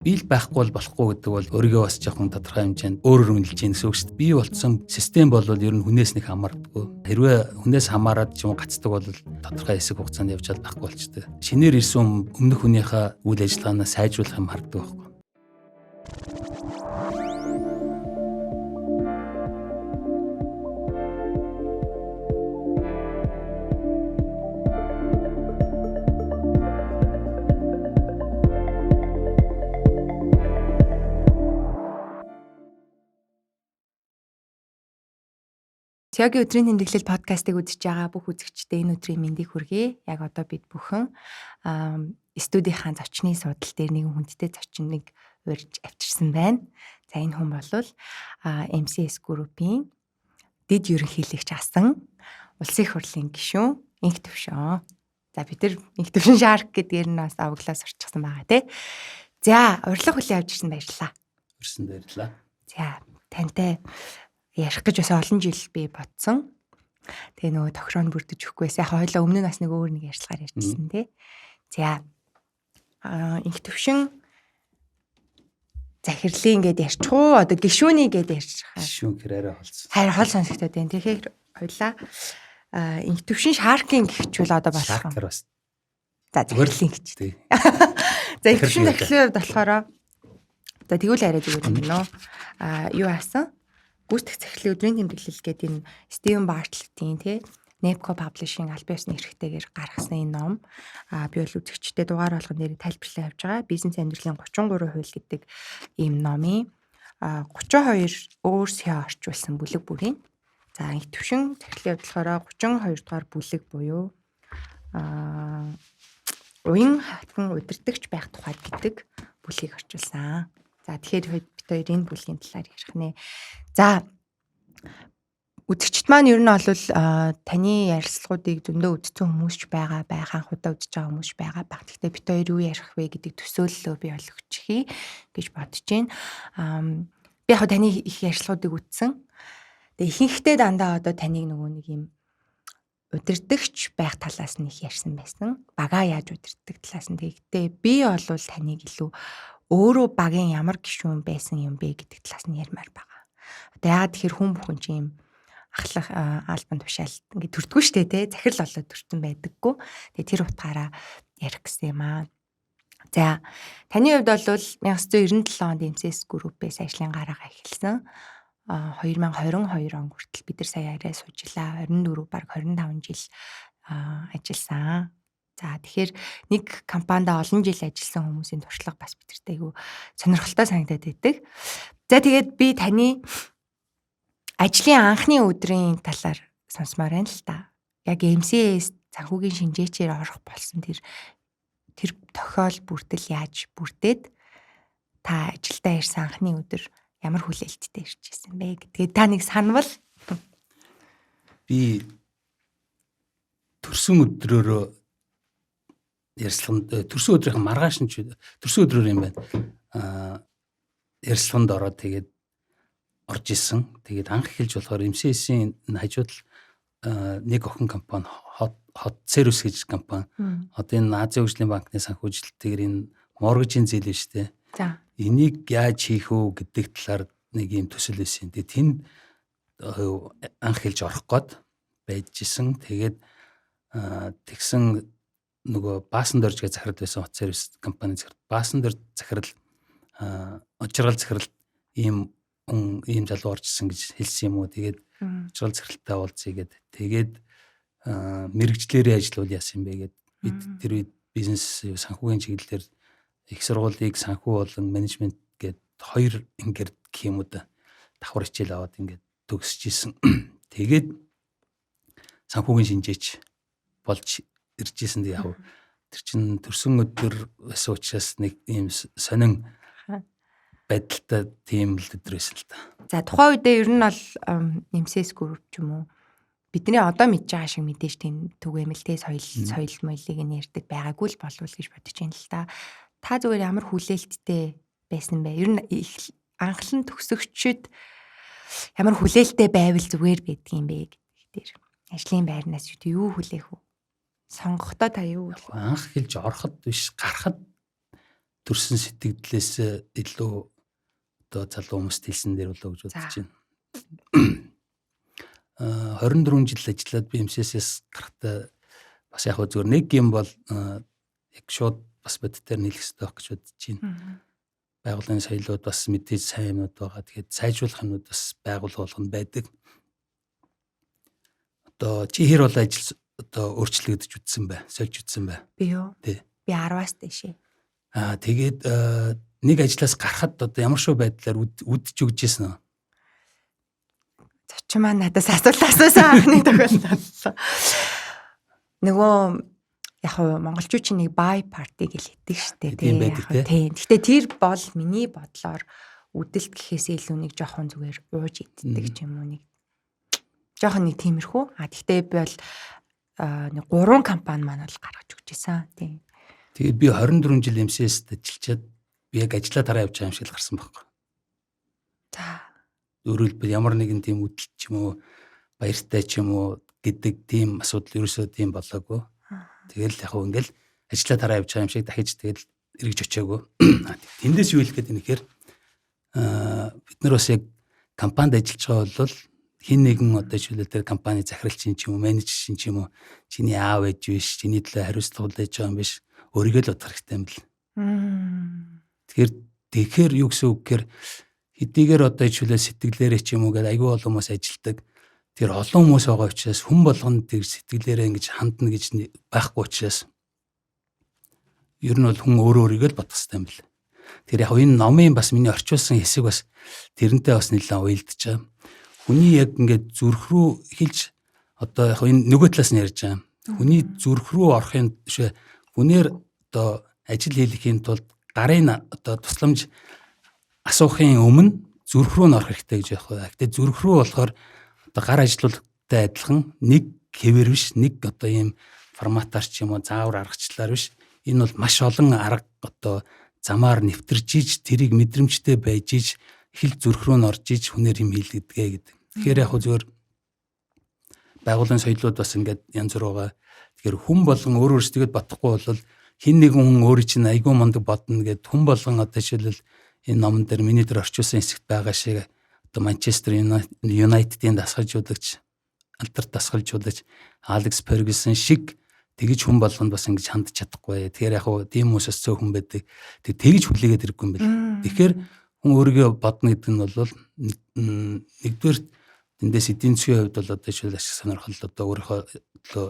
Бие л байхгүй бол болохгүй гэдэг бол өөрийгөө бас жоохон тодорхой хэмжээнд өөрөөр үнэлж гин гэсэн үг шүү дээ. Бие болцсон систем бол ер нь хүнээс нэг хамаардаггүй. Хэрвээ хүнээс хамаарад ч юм гацдаг бол тодорхой хэсэг хугацаанд явж чад байхгүй болчтой. Шинээр ирсэн өмнөх хүнийхээ үйл ажиллагаанаа сайжруулах юм харддаг байхгүй. Сёгийн өдрийн тэмдэглэл подкастыг үзэж байгаа бүх үзэгчдэд энэ өдрийн мэндийг хүргэе. Яг одоо бид бүхэн студийнхаа зочны суудал дээр нэгэн хүндтэй зочныг урьж авчирсан байна. За энэ хүн бол MCS Group-ийн дэд ерөнхийлөгч асан улсын их хурлын гишүүн Инх Төвшөн. За бид нар Инх Төвшөн Shark гэдгээр нь бас авглаа сурчсан байгаа тий. За урилга хүлээн авч ирсэн баярлалаа. Ирсэн баярлалаа. За тантай ярих гэж бас олон жил би бодсон. Тэгээ нөгөө тохироо нь бүрдэж өгөхгүйс. Яг хоёлаа өмнө нь бас нэг өөр нэг ярьцгаар ярьжсэн тий. За Инх Төвшин захирлын ингээд ярьчих уу? Одоо гишүүний гээд ярьчих. Гишүүн гэхэр арай холсон. Харин хол сонсогдоод байна. Тэгэхээр хоёлаа Инх Төвшин Шаркийн гихчүүл одоо болох. Шаркер бас. За захирлын гэж. Тий. За Инх Төвшин захирлын хувьд болохоор за тэгвэл арай зүгээр юм байна уу? Юу аасан? Гүйцэтгэх захирлын өдрийн тэмдэглэл гэдэг энэ Стивен Бартлетийн тий Nepco Publishing албан ёсны эрхтэйгээр гаргасан энэ ном. Би бол үзэгчдэд дугаар болгон дээр тайлбарлаа явж байгаа. Бизнес амьдралын 33 хууль гэдэг ийм номын 32 өөр сэо орчуулсан бүлэг бүрийн. За Инх Төвшин захирлын хувьд болохоор 32 дугаар бүлэг буюу уян хатан удирдагч байх тухайд гэдэг бүлгийг орчуулсан. За тэгэхээр бид хоёр энэ бүлгийн талаар ярих нэ. За үзэгчд маань ер нь бол таны ярилцлагуудыг зөндөө үзсэн хүмүүс ч байгаа байх, анх удаа үзэж байгаа хүмүүс ч байгаа байх. Гэхдээ бид хоёр юу ярих вэ гэдэг төсөөллөө би бол өгчихье гэж бодож байна. Би яг таны их ярилцлагуудыг үзсэн. Тэгээ ихэнхдээ дандаа одоо таныг нөгөө нэг юм удирдагч байх талаас нь их ярьсан байсан. Багаа яаж удирддаг талаас нь. Тэгтээ би бол таныг илүү өөрөө багийн ямар гишүүн байсан юм бэ гэдэг талаас нь ярмаар байгаа. Одоо яагаад тэгэхээр хүн бүхэн чинь юм ахлах албан тушаал ингээд төрдгөө штэ тий захирал болоод төрсөн байдаггүй. Тэгээ тэр утгаараа ярих гэсэн юм аа. За таны хувьд бол 1997 онд MCS Group-ээс ажлын гараагаа эхэлсэн. 2022 он хүртэл бид нар сая арай суужлаа. 24 баг 25 жил ажилласан. За тэгэхээр нэг компанида олон жил ажилласан хүмүүсийн туршлага бас бидэрт айгүй сонирхолтой санагдаад байдаг. За тэгээд би таны ажлын анхны өдрийн талаар сонсомоор байна л та. Яг MCS санхүүгийн шинжээчээр орох болсон тэр тохиол бүрдэл яаж бүрдээд та ажилдаа ирсэн анхны өдөр ямар хүлээлттэй ирж ирсэн бэ гэдгээ та нэг санавал. Би төрсөн өдрөөрөө ярьцлаганд төрсөн өдрийнх маргааш нь төрсөн өдрөөр юм байна. Ярьцлаганд ороод тэгээд орж исэн. Тэгээд анх эхэлж болохоор MCS-ийн хажууд нэг охин компани Hot Service гэж компани. Одоо энэ Азийн хөгжлийн банкны санхүүжилтээр энэ моргижийн зээл биш үү? За. Энийг яаж хийх үү гэдэг талаар нэг юм төсөл байсан. Тэгээд тэнд анх эхэлж орох гээд байж исэн. Тэгээд тэгсэн нөгөө Баасан дорж гэж захирал байсан Hot Service компани захирал. Баасан дорж захирал очрол захирал ийм ийм залуу орж исэн гэж хэлсэн юм уу. Тэгээд очрол захиралтай уулзъя гэд. Тэгээд мэрэгжлээрээ ажиллавал яасан юм бэ гэд. Бид тэр үед бизнес санхүүгийн чиглэлээр их сургуулийг санхүү болон менежмент гэд хоёр ингээд гэх юм уу да. Давхар хичээл аваад ингээд төгсөж исэн. Тэгээд санхүүгийн шинжээч болж ирж исэн. Яг тэр чин төрсөн өдөр байсан учраас нэг ийм сонин байдалтай тийм л өдөр байсан л та. За тухайн үедээ ер нь бол MCS Group ч юм уу бидний одоо мэдж байгаа шиг мэдээж тийм түгээмэл те соёл моёлыг нь ярьдаг байгаагүй л болов уу гэж бодож байна л та. Та зүгээр ямар хүлээлттэй байсан бэ? Ер нь анхлан төгсөгчд ямар хүлээлттэй байвал зүгээр байдгийг юм бэ гэдэг дээр. Ажлын байрнаас юу хүлээх вэ? Сонгохдоо та юу хүлээх? Анх хэлж ороход биш гарахад төрсэн сэтгэлдээс илүү одоо залуу хүмүүст хэлсэн дээр болоо гэж бодож байна. 24 жил ажиллаад би MCS-с гарахдаа бас яг зүгээр нэг юм бол яг шууд бас бодитоор нийлэх хэрэгтэй байх гэж бодож байна. Байгууллагын соёлууд бас мэдээж сайн юмнууд байгаа. Тэгээд сайжруулах юмнууд бас байгууллага болгонд байдаг. Одоо чи хэр бол ажил одоо өөрчлөгдөж үтсэн бай, сольж үтсэн бай? Би юу? Тий. Би 10-аас дэшээ. Тэгээд нэг ажлаас гарахад одоо ямар шүү байдлаар үдж өгч ирсэн үү? Зочин маань надаас асуулт асуусан анхны тохиолдол. Нөгөө яг хуу монголчууд чинь нэг бай парти гэж хэлдэг штэ, тий. Тийм. Гэхдээ тэр бол миний бодлоор үдэлт гэхээсээ илүү нэг жоохон зүгээр ууж иддэг ч юм уу, нэг жоохон нэг тиймэрхүү. А тэгтээ би бол нэг 3 компани маань бол гаргаж өгч исэн. Тийм. Тэгээд би 24 жил MCS-д ажиллачаад би яг ажлаа тараа явж байгаа юм шиг л гарсан байхгүй. За. Өөрөөр хэлбэл ямар нэгэн тийм үдэлт ч юм уу, баяртай ч юм уу гэдэг тийм асуудал ерөөсөө тийм болоогүй. Тэгэл яг хөө ингээл ажлаа тараа явж байгаа юм шиг дахиж тэгэл эргэж очиагүй. Тэндээс юу хэлэх гээд байна гэхээр бид нар бас яг компанид ажиллаж байгаа бол хин нэгэн одоо жишээлбэл тэр компани захиралч ч юм уу, менежер ч юм уу, чиний аав ээж биш, чиний төлөө хариуцлага хүлээж байгаа юм биш, өөрийгөө л бодох хэрэгтэй юм бэл. Тэгэхээр юу гэсэн үг гэхээр хэдийгээр одоо жишээлбэл сэтгэлээрээ ч юм уу гэдэг айгүй олон хүмүүс ажилладаг. Тэр олон хүмүүс байгаа учраас хүн болгоно тэр сэтгэлээрээ ингэж хандна гэж байхгүй учраас ер нь бол хүн өөрөө өөрийгөө л бодох хэрэгтэй юм бэл. Тэр яг энэ номын бас миний орчуулсан хэсэг бас тэрнтэй бас нэлээд уялдаж байгаа. Хүний яг ингээд зүрх рүү эхэлж одоо яг энэ нөгөө талаас нь ярьж байгаа. Хүний зүрх рүү орохын биш, хүнээр одоо ажил хийхийн тулд гарын одоо тусламж асуухын өмнө зүрх рүү нь орох хэрэгтэй гэж явах. Гэтэ зүрх рүү болохоор одоо гар ажилуулгатай адилхан нэг хэвээр биш, нэг одоо ийм форматаар ч юм уу заавар аргачлалаар биш. Энэ бол маш олон арга одоо замаар нэвтэрж иж тэрийг мэдрэмжтэй байж иж эхэл зүрх рүү нь орж иж хүнээр юм хийлгэдгээ гэдэг. Тэгэхээр яг хөө зүгээр байгууллагын соёлууд бас ингээд янз бүр байгаа. Тэгэхээр хүн болгон өөр өөрсдийгөө бодохгүй бол хин нэгэн хүн өөрөө чинь айгүй мундаг бодно гэд хүн болгон одоо жишээлбэл энэ номон дээр миний дээр орчуулсан хэсэгт байгаа шиг одоо Манчестер Юнайтедийн дасгалжуулагч, алдарт дасгалжуулагч Алекс Фергюсон шиг тэгж хүн болгонд бас ингэж хандж чадахгүй. Тэгэхээр яг хуу тийм хүмүүс бас цөөхөн байдаг. Тэг тэгж хүлээгээд ирэхгүй юм бэл. Тэгэхээр хүн өөрийгөө бодно гэдэг нь бол нэгдүгээр тэндээс эдийн засгийн хувьд бол одоо жишээл ашиг сонирхол одоо өөрийнхөө төлөө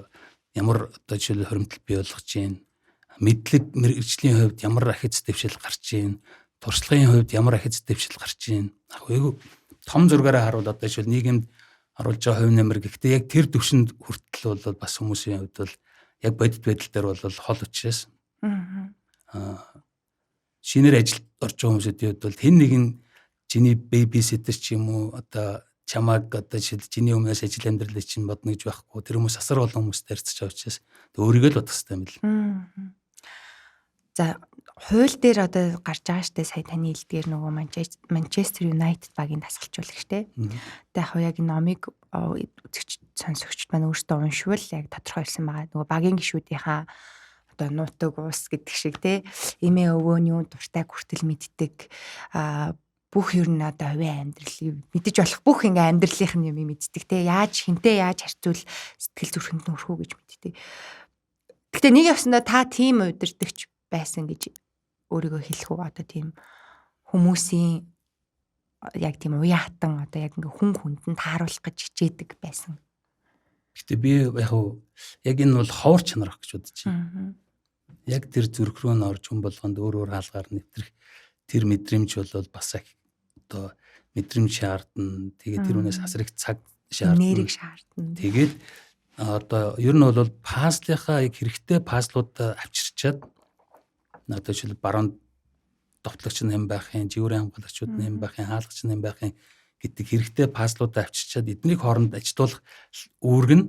ямар одоо жишээл хоримтлал бий болгож чинь, мэдлэг мэргэжлийн хувьд ямар ахиц дэвшил гарч чинь, туршлагын хувьд ямар ахиц дэвшил гарч чинь. Яг том зургаараа харуул одоо жишээл нийгэмд оруулж байгаа хувь нэмэр, гэхдээ яг тэр төвшөнд хүртэл бол бас хүмүүсийн хувьд бол яг бодит байдал дээр бол хол учраас шинээр ажилд орж байгаа хүмүүсийн хувьд бол хэн нэгэн чиний бэби ситер ч юм уу одоо чамааг одоо жишээл чиний өмнөөс ажил амьдралыг чинь бодно гэж байхгүй. Тэр хүмүүс асар олон хүмүүстэй харьцаж байгаа учраас өөрийгөө л бодох хэрэгтэй юм бэл. За, хууль дээр одоо гарч байгаа штэ, сая таны хэлдгээр нөгөө Манчестер Юнайтед багийн дасгалжуулагч те. Тэгээ яг энэ номыг үзэгч сонсогчд маань өөрсдөө уншвал яг тодорхой болсон байгаа. Нөгөө багийн гишүүдийнхаа одоо нуутаг уус гэдэг шиг те, эмээ өвөөний дуртай хүртэл мэддэг, бүх ер нь одоо хувийн амьдралыг мэдэж болох бүх ингээ амьдралынх нь юм мэддэг те. Яаж хинтээ яаж харьцуул сэтгэл зүрхэнд нь өрхөө гэж мэддэг. Гэтэ нэг явсандаа та тийм удирдахч байсан гэж өөрийгөө хэлэх үү? Одоо тийм хүмүүсийн яг тийм уян хатан одоо яг ингээ хүн хүнд нь тааруулах гэж хичээдэг байсан. Гэтэ би яг яг энэ бол ховор чанар ах гэж бодож байна. Яг тэр зүрх рүү н орж хүн болгонд өөр өөр хаалгаар нэвтрэх тэр мэдрэмж бол бас их одоо мэдрэмж шаардна. Тэгээд тэр хүнээс асар их цаг шаардна. Нэрийг шаардна. Тэгээд одоо ер нь бол пазлынхаа яг хэрэгтэй пазлуудаа авчирчаад одоо жишээл баруун довтлогч нь хэн байх юм, живүүрийн хамгаалагчуд нь хэн байх юм, хаалгач нь хэн байх юм гэдэг хэрэгтэй пазлуудаа авчирчаад эднийг хооронд ажилуулах үүрэг нь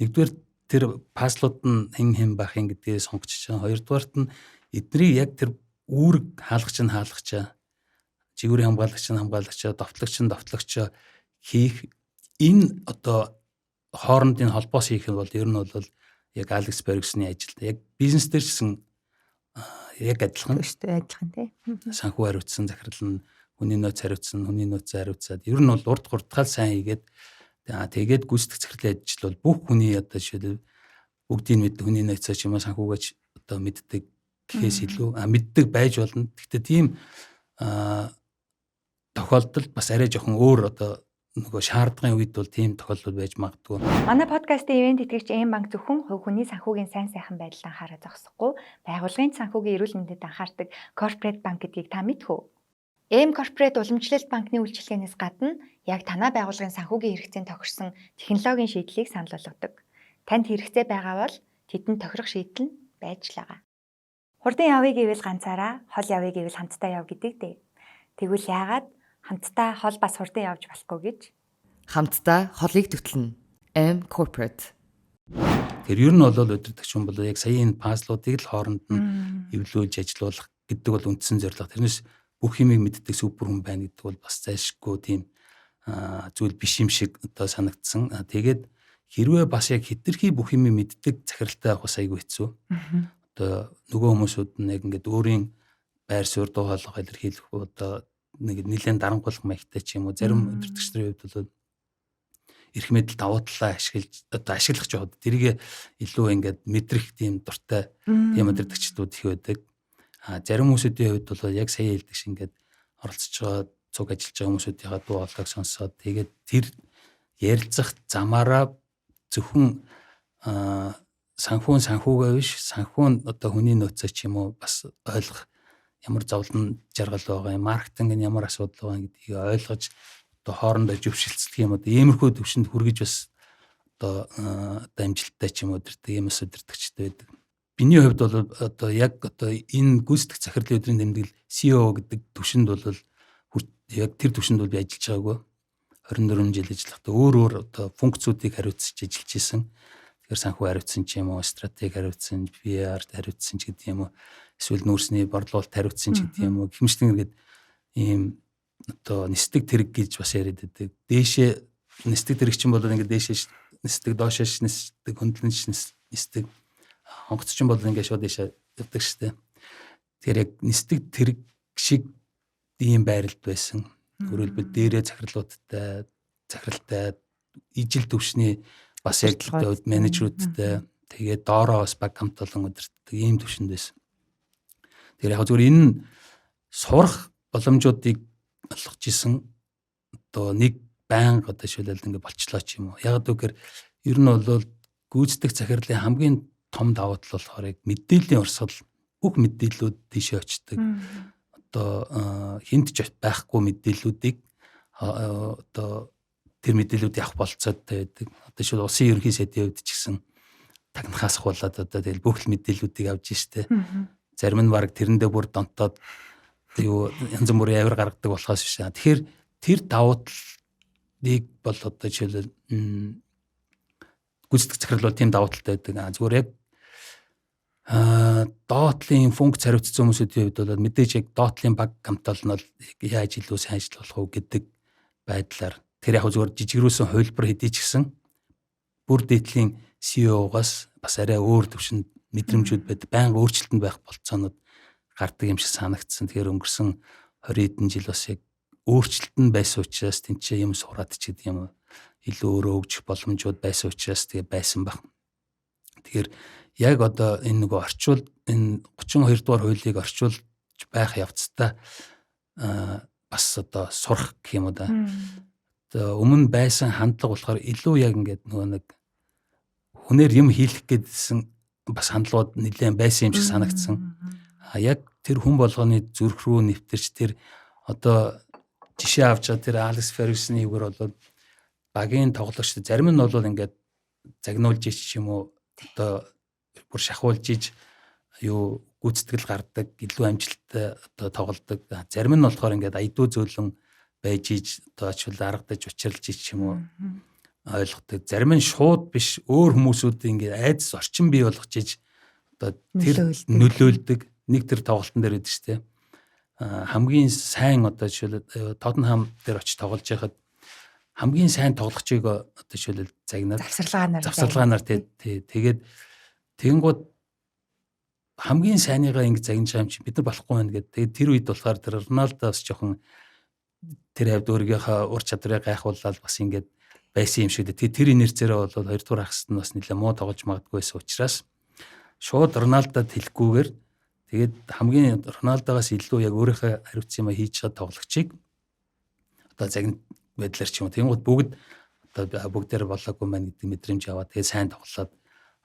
нэгдүгээр тэр пазлууд нь хэн хэн байх юм гэдгийг сонгож чинь, хоёрдугаарт нь эднийг яг тэр үүрэг хаалгач нь хаалгачаа, живүүрийн хамгаалагч нь хамгаалагчаа, довтлогч нь довтлогчоо хийх энэ одоо хоорондын холбоос хийх нь бол ер нь бол яг Алекс Фергюсны ажил. Яг бизнес дээр ч гэсэн Яг адилхан. Төстэй адилхан тий. Санхүү хариуцсан захирал нь хүний нөөц хариуцсан, хүний нөөцөө хариуцаад ер нь бол урд гурдхаал сайн хийгээд тэгээд гүйцэтгэх захирлын ажил бол бүх хүний одоо жишээлбэл бүгдийг мэддэг, хүний нөөцөө ч юм уу санхүүгээч одоо мэддэг гэхээс илүү мэддэг байж болно. Гэхдээ тийм тохиолдолд бас арай жоохон өөр одоо нөгөө шаардлагын үед бол тийм тохиолдол байж магадгүй. Манай подкастын ивээн тэтгэгч Эм банк зөвхөн хувь хүний санхүүгийн сайн сайхан байдалд анхаараа зогсохгүй, байгууллагын санхүүгийн эрүүл мэндэд анхаардаг корпорат банк гэдгийг та мэдэх үү? Эм корпорат уламжлалт банкны үйлчилгээнээс гадна яг танай байгууллагын санхүүгийн хэрэгцээнд тохирсон технологийн шийдлийг санал болгодог. Танд хэрэгцээ байгаа бол тэдэнд тохирох шийдэл нь байж л байгаа. Хурдан явъя гэвэл ганцаараа, хол явъя гэвэл хамтдаа яв гэдэг дээ. Тэгвэл яагаад хамтдаа хол бас хурдан явж болохгүй гэж? Хамтдаа холыг төтлөнө. M Corporate. Тэр ер нь бол удирдагч хүн бол яг сая энэ пазлуудыг л хооронд нь эвлүүлж ажилуулах гэдэг бол үндсэн зорилго. Тэрнээс бүх юмыг мэддэг супер хүн байна гэдэг бол бас зайлшгүй тийм зүйл биш юм шиг одоо санагдсан. Тэгээд хэрвээ бас яг хэтэрхий бүх юмыг мэддэг захиралтай авах бас айгүй хэцүү. Одоо нөгөө хүмүүсүүд нь яг ингээд өөрийн байр суурь, дуу хоолойгоо илэрхийлэх одоо нэг нэлээд дарангуйлах маягтай ч юм уу. Зарим удирдагч нарын хувьд бол эрх мэдэл давуу талаа ашиглаж одоо ашиглах жоод тэрийг илүү ингээд мэдрэх тийм дуртай тийм удирдагчдууд их байдаг. Зарим хүмүүсүүдийн хувьд бол яг сая хэлдэг шиг ингээд оролцож байгаа, цуг ажиллаж байгаа хүмүүсүүдийнхаа дуу хоолойг сонсоод тэгээд тэр ярилцах замаараа зөвхөн санхүүн санхүүгээ биш, санхүүн одоо хүний нөөцөө ч юм уу бас ойлгох, ямар зовлон жаргал байгаа юм, маркетинг нь ямар асуудал байгаа гэдгийг ойлгож одоо хоорондоо зөвшөлтсөлөх юм одоо иймэрхүү төвшөнд хүргэж бас одоо амжилттай ч юм уу өдөртөг ийм бас удирдагчтай байдаг. Миний хувьд бол одоо яг одоо энэ гүйцэтгэх захирлын өдрийн тэмдэглэл CEO гэдэг төвшөнд бол яг тэр төвшөнд бол би ажиллаж байгаагүй. 24 жил ажиллахдаа өөр өөр одоо функцүүдийг хариуцж ажиллаж исэн. Тэгэхээр санхүү хариуцсан ч юм уу, стратеги хариуцсан, PR хариуцсан ч гэдэг юм уу, эсвэл нүүрсний борлуулалт хариуцсан ч гэдэг юм уу. Гэх мэт ингээд ийм одоо нисдэг тэрэг гэж бас яриад байдаг. Дээшээ нисдэг тэрэг чинь бол ингээд дээшээ нисдэг, доошоо нисдэг, хөндлөн нисдэг. Онгоц чинь бол ингээд шууд дээшээ явдаг штэ. Тэгэхээр яг нисдэг тэрэг шиг ийм байралд байсан. Өөрөөр хэлбэл дээрээ захирлуудтай, захиралтай, ижил төвшний бас яг менежерүүдтэй, тэгээд доороо бас баг хамт олон удирддаг ийм төвшөнд байсан. Тэгэхээр яг зүгээр энэ сурах боломжуудыг олгож исэн одоо нэг байнга одоо шүлэл ингээ болчлоо ч юм уу. Яг үгээр ер нь бол гүйцэтгэх захирлын хамгийн том давуу тал болохоор яг мэдээллийн урсгал, бүх мэдээллүүд тийшээ очдог. Одоо хинт ч байхгүй мэдээллүүдийг одоо тэр мэдээллүүдийг авах болцоотой байдаг. Одоо шил улсын ерөнхий сайдын хувьд ч гэсэн тагнахаас хуулаад одоо тэгэл бүх л мэдээллүүдийг авч штэ. Зарим нь баг тэрэндээ бүр донтоод юу янз бүрийн авир гаргадаг болохоос биш. Тэгэхээр тэр давуу талыг бол одоо жишээлбэл гүйцэтгэх захирал бол тийм давуу талтай байдаг. Зүгээр яг доотлын функц хариуцсан хүмүүсүүдийн хувьд бол мэдээж яг доотлын баг хамтаал нь бол яаж илүү сайн ажиллах уу гэдэг байдлаар тэр яг зүгээр жижигрүүлсэн хувилбар хэдий ч гэсэн бүр дээдлийн CEO-гоос бас арай өөр төвшөнд мэдрэмжүүд байдаг. Байнга өөрчлөлтөнд байх болцоонууд гардаг юм шиг санагдсан. Тэгэхээр өнгөрсөн 20 хэдэн жил бас яг өөрчлөлт нь байсан учраас тэнцээ юм сураад ч гэдэг юм илүү өөрөө хөгжих боломжууд байсан учраас тэгээ байсан баг. Тэгэхээр яг одоо энэ нөгөө орчуул энэ 32 дугаар хуулийг орчуулж байх явцдаа бас одоо сурах гэх юм уу да. Одоо өмнө байсан хандлага болохоор илүү яг ингээд нөгөө нэг хүнээр юм хийлэх гэдсэн бас хандлагууд нэлээд байсан юм шиг санагдсан. Яг тэр хүн болгоны зүрх рүү нэвтэрч тэр одоо жишээ авч байгаа тэр Алекс Фергюсны югаар бол багийн тоглогч зарим нь бол ингээд загнуулж ич ч юм уу одоо бүр шахуулж ич юу гүйцэтгэл гардаг, илүү амжилттай одоо тоглодог. Зарим нь болохоор ингээд айдуу зөөлөн байж ич одоо очвол аргадаж учирлж ич ч юм уу ойлгодог. Зарим нь шууд биш өөр хүмүүсүүд ингээд айдас орчин бий болгож ич одоо тэр нөлөөлдөг. Нэг тэр тоглолтын дээр байдаг шүү дээ. Хамгийн сайн одоо жишээлбэл Тоттенхам дээр очиж тоглож байхад хамгийн сайн тоглогчийг одоо жишээлбэл загнаад завсарлагаанаар тэгээд тэгэнгүүт Хамгийн сайныгаа ингэ загнаж байгаа юм чи бид нар болохгүй байна гэдэг. Тэгээд тэр үед болохоор тэр Роналдо бас жоохон тэр хавьд өөрийнхөө ур чадварыг гайхуулаад бас ингээд байсан юм шиг дээ. Тэгээд тэр инерцээрээ бол 2 дугаар хагасд нь бас нэлээ муу тоглож магадгүй байсан учраас шууд Роналдод хэлэхгүйгээр тэгээд хамгийн Роналдогоос илүү яг өөрийнхөө хариуцсан юм хийж байгаа тоглогчийг одоо загнат байдлаар ч юм уу. Тэнгууд бүгд одоо бүгдээр болоогүй маань гэдэг мэдрэмж аваад тэгээд сайн тоглоод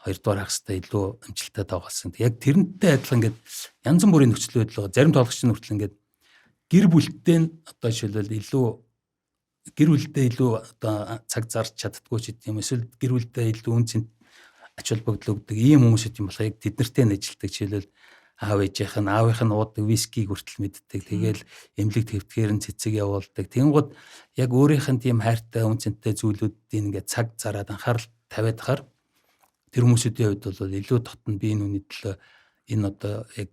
2 дугаар хагастай илүү амжилттай тоглосон. Яг тэрнтэй адилхан ингээд янз бүрийн нөхцөл байдал байгаа. Зарим тоглогч нь хүртэл ингээд гэр бүлтэй нь одоо жишээлбэл илүү гэр бүлдээ илүү одоо цаг зарч чаддгүй ч гэдэг юм, эсвэл гэр бүлдээ илүү үн цэн ач холбогдол өгдөг ийм хүмүүс юм болохоор яг тэднэртэй нь ажилтдаг. Жишээлбэл аав ээжийнх нь аавынх нь уудаг вискиг хүртэл мэддэг. Тэгээл эмнэлэг твтгэхээр нь цэцэг явуулдаг. Тэнгууд яг өөрийнх нь тийм хайртай үн цэнтэй зүйлүүдийг ингээд цаг зараад анхаарал тавиад хахаар тэр хүмүүсүүдийн хувьд бол илүү дотно би энэ хүний төлөө энэ одоо яг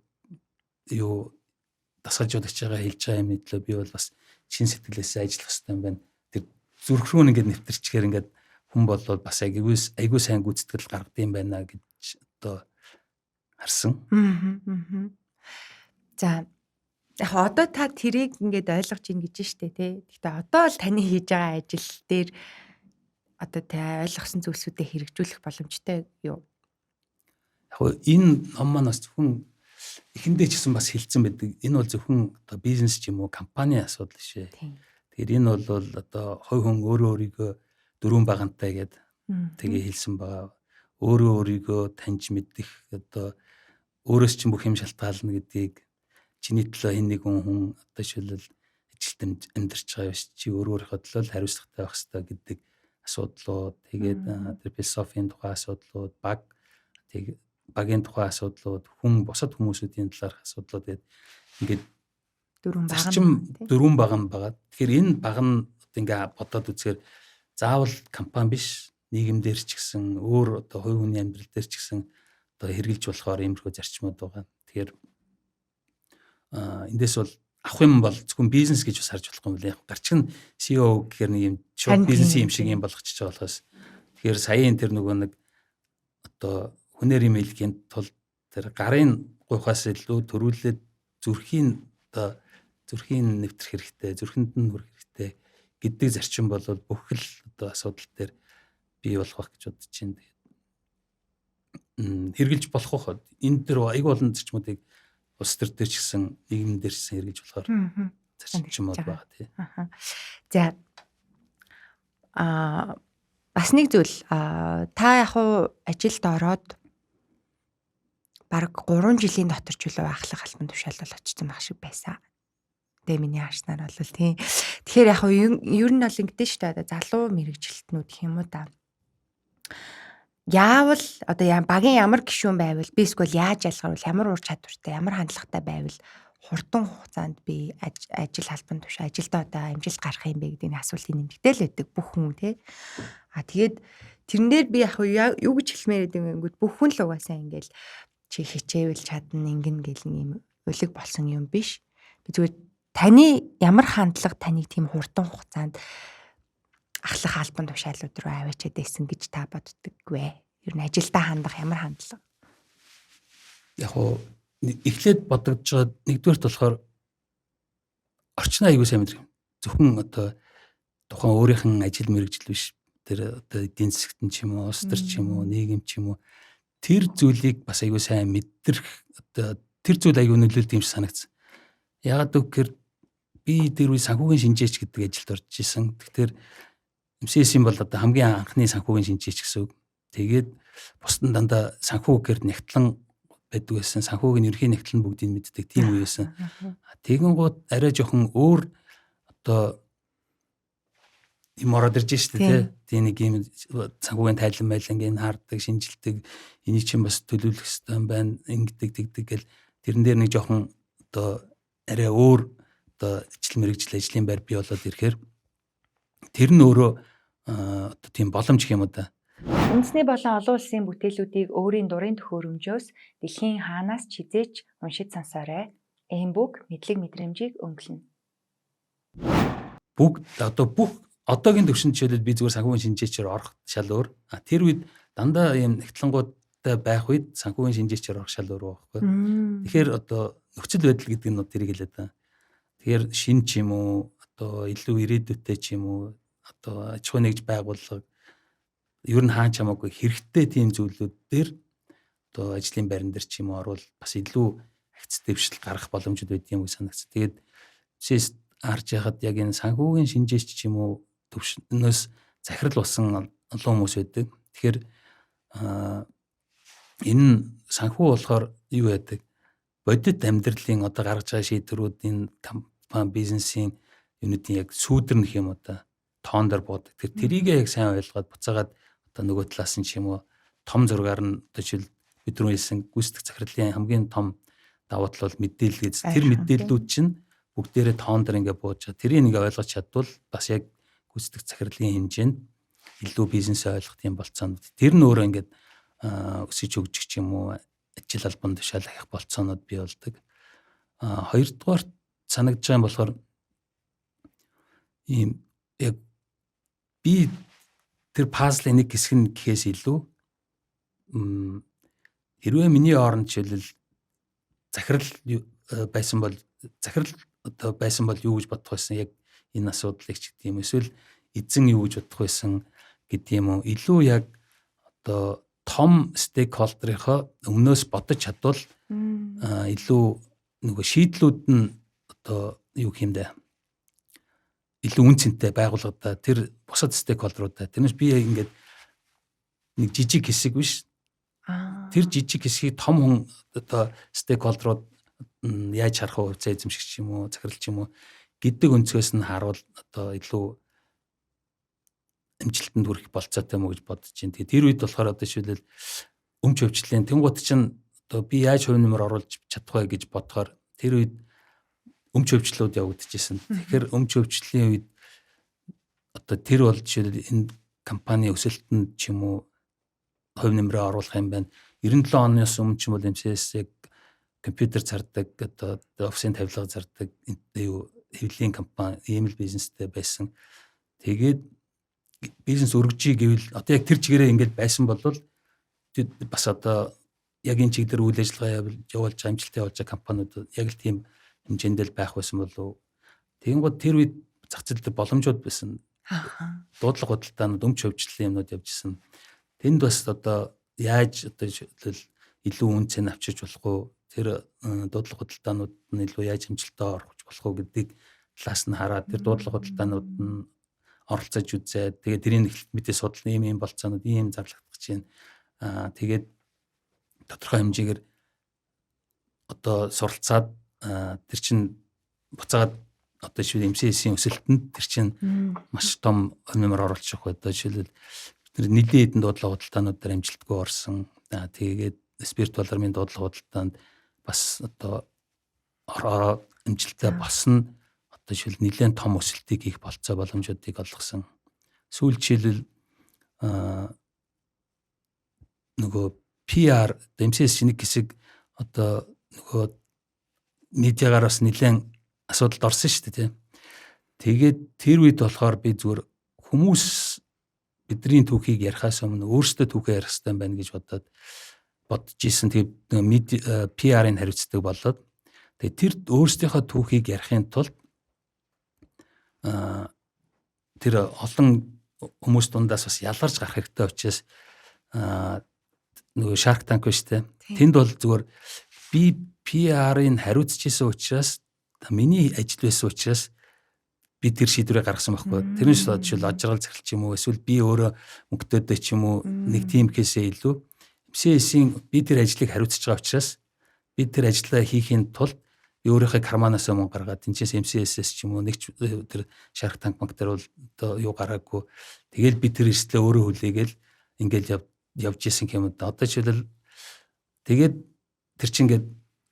юу дасгалжуулагч байгаа хэлж байгаа юмны төлөө би бол бас чин сэтгэлээсээ ажиллах хэрэгтэй юм байна. Тэр зүрх рүү ингээд нэвтэрчгээр ингээд хүн болвол бас айгүй сайн гүйцэтгэл гаргад юм байна гэж одоо харсан. За яг одоо та тэрийг ингээд ойлгож ийн гэж штэ тий. Гэхдээ одоо л таны хийж байгаа ажил дээр одоо та ойлгосон зүйлсүүдээ хэрэгжүүлэх боломжтой юу? Яг энэ ном маань бас зөвхөн эхэндээ ч гэсэн бас хэлсэн байдаг. Энэ бол зөвхөн одоо бизнес ч юм уу компани асуудал биш ээ. Тэгэхээр энэ бол одоо хувь хүн өөрөө өөрийгөө дөрвөн багантай гэд тэгээ хэлсэн байгаа. Өөрөө өөрийгөө таньж мэдэх одоо өөрөөс чинь бүх юм шалтгаална гэдгийг чиний төлөө хэн нэгэн хүн одоо шилэл ажилд амьдарч байгаа биш, чи өөрөө өөрийнхөө төлөө л хариуцлагатай байх хэрэгтэй гэдэг асуудлууд, тэгээд тэр философийн тухай асуудлууд, баг тэг багийн тухай асуудлууд, хүн бусад хүмүүсүүдийн талаарх асуудлууд гэдэг ингээд дөрвөн баг дөрвөн баг нь байгаа. Тэгэхээр энэ баг нь одоо ингээ бодоод үзэхээр заавал компани биш, нийгэм дээр ч гэсэн өөр одоо хувь хүний амьдрал дээр ч гэсэн одоо хэрэгжилж болохоор иймэрхүү зарчмууд байгаа. Тэгэхээр эндээс бол авах юм бол зөвхөн бизнес гэж бас харж болохгүй юм лээ. Гарчиг нь CEO гэхээр нэг юм шууд бизнесийн юм шиг юм болгочихж байгаа болохоос тэгэхээр саяын тэр нөгөө нэг одоо хүнээр юм хэлэхийн тулд тэр гарын гуйхаас илүү төрүүлээд зүрхийн одоо зүрхийн нэвтрэх хэрэгтэй, зүрхэнд нь хүрэх хэрэгтэй гэдэг зарчим бол бүх л одоо асуудал дээр бий болох байх гэж бодож байна. Тэгээд хэрэгжилж болох байх. Энэ дээр айгүй олон зарчмуудыг улс төр дээр ч гэсэн нийгэм дээр ч гэсэн хэрэгжилж болохоор зарчмууд байгаа тий. За бас нэг зүйл, та яг уу ажилд ороод бараг 3 жилийн дотор ч үлээ ахлах албан тушаал бол очсон байх шиг байсан. Тэгээ миний харснаар бол тий. Тэгэхээр яг ер нь бол ингэдэж шүү дээ. Залуу мэрэгжилтнүүд гэх юм уу да. Яавал одоо багийн ямар гишүүн байвал би эсвэл яаж ялгарвал ямар ур чадвартай, ямар хандлагатай байвал хурдан хугацаанд би ажил албан тушаа ажилдаа одоо амжилт гарах юм бэ гэдэг нэг асуултын нэмэгтэй л байдаг бүх хүн тий. А тэгээд тэрэн дээр би яг юу гэж хэлмээр байдаг юм бэ? Бүх хүн л угаасаа ингээл чи хичээвэл чадна ингэн гэл нэг юм улиг болсон юм биш. Би зүгээр таны ямар хандлага таныг тийм хурдан хугацаанд ахлах албан тушаалууд руу аваачаад байсан гэж та боддог вэ? Ер нь ажилдаа хандах ямар хандлага? Яг уу эхлээд бодогдож байгаа нэгдүгээрт болохоор орчноо аягүй сайн мэдрэх. Зөвхөн одоо тухайн өөрийнх нь ажил мэргэжил биш. Тэр одоо эдийн засагт нь ч юм уу, улс төр ч юм уу, нийгэм ч юм уу тэр зүйлийг бас аягүй сайн мэдрэх одоо тэр зүйл аягүй нөлөөлдөг юм шиг санагдсан. Яагаад гэвэл би тэр үе санхүүгийн шинжээч гэдэг ажилд орж исэн. Тэгэхээр MCS-ийн бол одоо хамгийн анхны санхүүгийн шинжээч гэсэн үг. Тэгээд бусд нь дандаа санхүү гэхээр нягтлан байдаг байсан. Санхүүгийн ерөнхий нягтлан бүгдийг мэддэг тийм үе байсан. Тэгэн гууд арай жоохон өөр одоо юм ороод ирж штэ тий. Тийм нэг юм санхүүгийн тайлан майлан энэ хардаг, шинжилдэг, энийг чинь бас төлөвлөх хэрэгтэй юм байна, ингэдэг тэгдэг гэл тэрэн дээр нэг жоохон одоо арай өөр одоо ажил мэргэжил ажлын байр бий болоод ирэхээр тэр нь өөрөө одоо тийм боломж гэх юм уу да. Үндэсний болон олон улсын бүтээлүүдийг өөрийн дурын төхөөрөмжөөс дэлхийн хаанаас ч хизээч уншиж сонсоорой. Эмбүк мэдлэг мэдрэмжийг өнгөлнө. Бүгд одоо бүх одоогийн төвшөнд жишээлбэл би зүгээр санхүүгийн шинжээчээр орох шал өөр. А тэр үед дандаа ийм нягтлангууд захиралтай байх үед санхүүгийн шинжээчээр орох шал өөр байхгүй. Тэгэхээр одоо нөхцөл байдал гэдэг нь тэрийг хэлээд байгаа. Тэгэхээр шин ч юм уу, одоо илүү ирээдүйтэй ч юм уу, одоо аж ахуй нэгж байгууллага ер нь хаан ч хамаагүй хэрэгтэй тийм зүйлүүд дээр одоо ажлын байран дээр ч юм уу орвол бас илүү агц дэвшил гаргах боломжууд байдаг юм шиг санагдсан. Тэгээд жишээс харж яхад яг энэ санхүүгийн шинжээч ч юм уу төвшнөөс захирал болсон олон хүмүүс байдаг. Тэгэхээр энэ санхүү болохоор юу яадаг? Бодит амьдралын одоо гаргаж байгаа шийдвэрүүд, энэ компани бизнесийн юмнуудын яг сүүдэр нөх юм одоо тоон дээр буудаг. Тэр тэрийгээ яг сайн ойлгоод буцаагаад одоо нөгөө талаас нь ч юм уу том зургаар нь одоо жишээл бид түрүү хэлсэн гүйцэтгэх захирлын хамгийн том давуу тал бол мэдээлэл гэж. Тэр мэдээллүүд чинь бүгдээрээ тоон дээр ингээ бууж байгаа. Тэрийг ингээ ойлгож чадвал бас яг гүйцэтгэх захирлын хэмжээнд илүү бизнесээ ойлгох тийм болцоонууд. Тэр нь өөрөө ингээд өсөж хөгжих ч юм уу ажил албан тушаал ахих болцоонууд бий болдог. Хоёрдугаар санагдж байгаа юм болохоор ийм яг би тэр пазлын нэг хэсэг нь гэхээс илүү хэрвээ миний оронд жишээлбэл захирал байсан бол захирал одоо байсан бол юу гэж бодох байсан яг энэ асуудлыг ч гэдэг юм эсвэл эзэн юу гэж бодох байсан гэдэг юм уу, илүү яг одоо том стейкхолдерынхоо өмнөөс бодож чадвал илүү нөгөө шийдлүүд нь одоо юу гэх юм бэ, илүү үн цэнтэй байгууллагада тэр бусад стейкхолдеруудаа. Тэрнээс би яг ингээд нэг жижиг хэсэг биш. Тэр жижиг хэсгийг том хүн одоо стейкхолдерууд яаж харах вэ, хувьцаа эзэмшигч юм уу, захирал ч юм уу гэдэг өнцгөөс нь харуул одоо илүү амжилтанд хүрэх болцоотой юм уу гэж бодож байна. Тэгээ тэр үед болохоор одоо жишээлбэл өмч хөвчлэн тэнгуут чинь одоо би яаж хувь нэмэр оруулж чадах вэ гэж бодохоор тэр үед өмч хөвчлүүд явагдчихсэн. Тэгэхээр өмч хөвчлийн үед одоо тэр бол жишээлбэл энэ компани өсөлтөнд ч юм уу хувь нэмрээ оруулах юм байна. 97 оноос өмнө ч юм бол MCS яг компьютер зардаг, одоо офисын тавилга зардаг юу хэвлэлийн компани, ийм л бизнестэй байсан. Тэгээд бизнес өргөжий гэвэл одоо яг тэр чигээрээ ингээд байсан бол бас одоо яг энэ чиг дээр үйл ажиллагаа явуулж амжилттай явуулж байгаа компаниуд яг л тийм хэмжээнд л байх байсан болов. Тэгэнгүүт тэр үед зах зээл дээр боломжууд байсан. Дуудлага худалдаанууд, өмч хөвчлөлийн юмнууд явж исэн. Тэнд бас одоо яаж одоо илүү үн цэн авчирч болох уу? Тэр дуудлага худалдаанууд нь илүү яаж амжилттай орох болох уу гэдгийг талаас нь хараад тэр дуудлага худалдаанууд нь оролцож үзээд тэгээд тэрийн мэдээ судлан ийм ийм болцоонууд ийм зарлагдах чинь тэгээд тодорхой хэмжээгээр одоо суралцаад тэр чинь буцаагаад одоо жишээл MCS-ийн өсөлтөнд тэр чинь маш том нэмэр оруулчих вэ. Одоо жишээлбэл тэр нэлээд хэдэн дуудлага худалдаанууд дээр амжилтгүй орсон. Тэгээд спиритуал армийн дуудлага худалдаанд бас одоо ороо амжилттай болсон. Одоо жишээл нэлээд том өсөлтийг хийх болцоо боломжуудыг олгосон. Сүүл жишээлбэл нөгөө PR MCS нэг хэсэг одоо нөгөө медиагаар бас нэлээд асуудалд орсон шүү дээ, тийм. Тэгээд тэр үед болохоор би зүгээр хүмүүс бидний түүхийг ярихаас өмнө өөрсдөө түүхээ ярих хэрэгтэй байна гэж бодож исэн. Тэгээд PR-ыг хариуцдаг болоод тэгээд тэр өөрсдийнхөө түүхийг ярихын тулд тэр олон хүмүүс дундаас бас ялгарч гарах хэрэгтэй учраас нөгөө Shark Tank биш үү? Тэнд бол зүгээр би PR-ыг хариуцж исэн учраас миний ажил байсан учраас би тэр шийдвэрээ гаргасан байхгүй. Тэрнээс жишээл ажрал захирал ч юм уу эсвэл би өөрөө мөнгөтэйдээ ч юм уу нэг тим кейсээ илүү MCS-ийн би тэр ажлыг хариуцж байгаа учраас би тэр ажлаа хийхийн тулд би өөрийнхөө карманаас мөнгө гаргаад тэнцээс MCS-с ч юм уу нэг тэр Shark Tank банк дээр бол одоо юу гараагүй. Тэгэл би тэр эрсдлээ өөрөө хүлээгээл ингээл явж исэн юм да. Одоо жишээлбэл тэгээд тэр чинь ингээд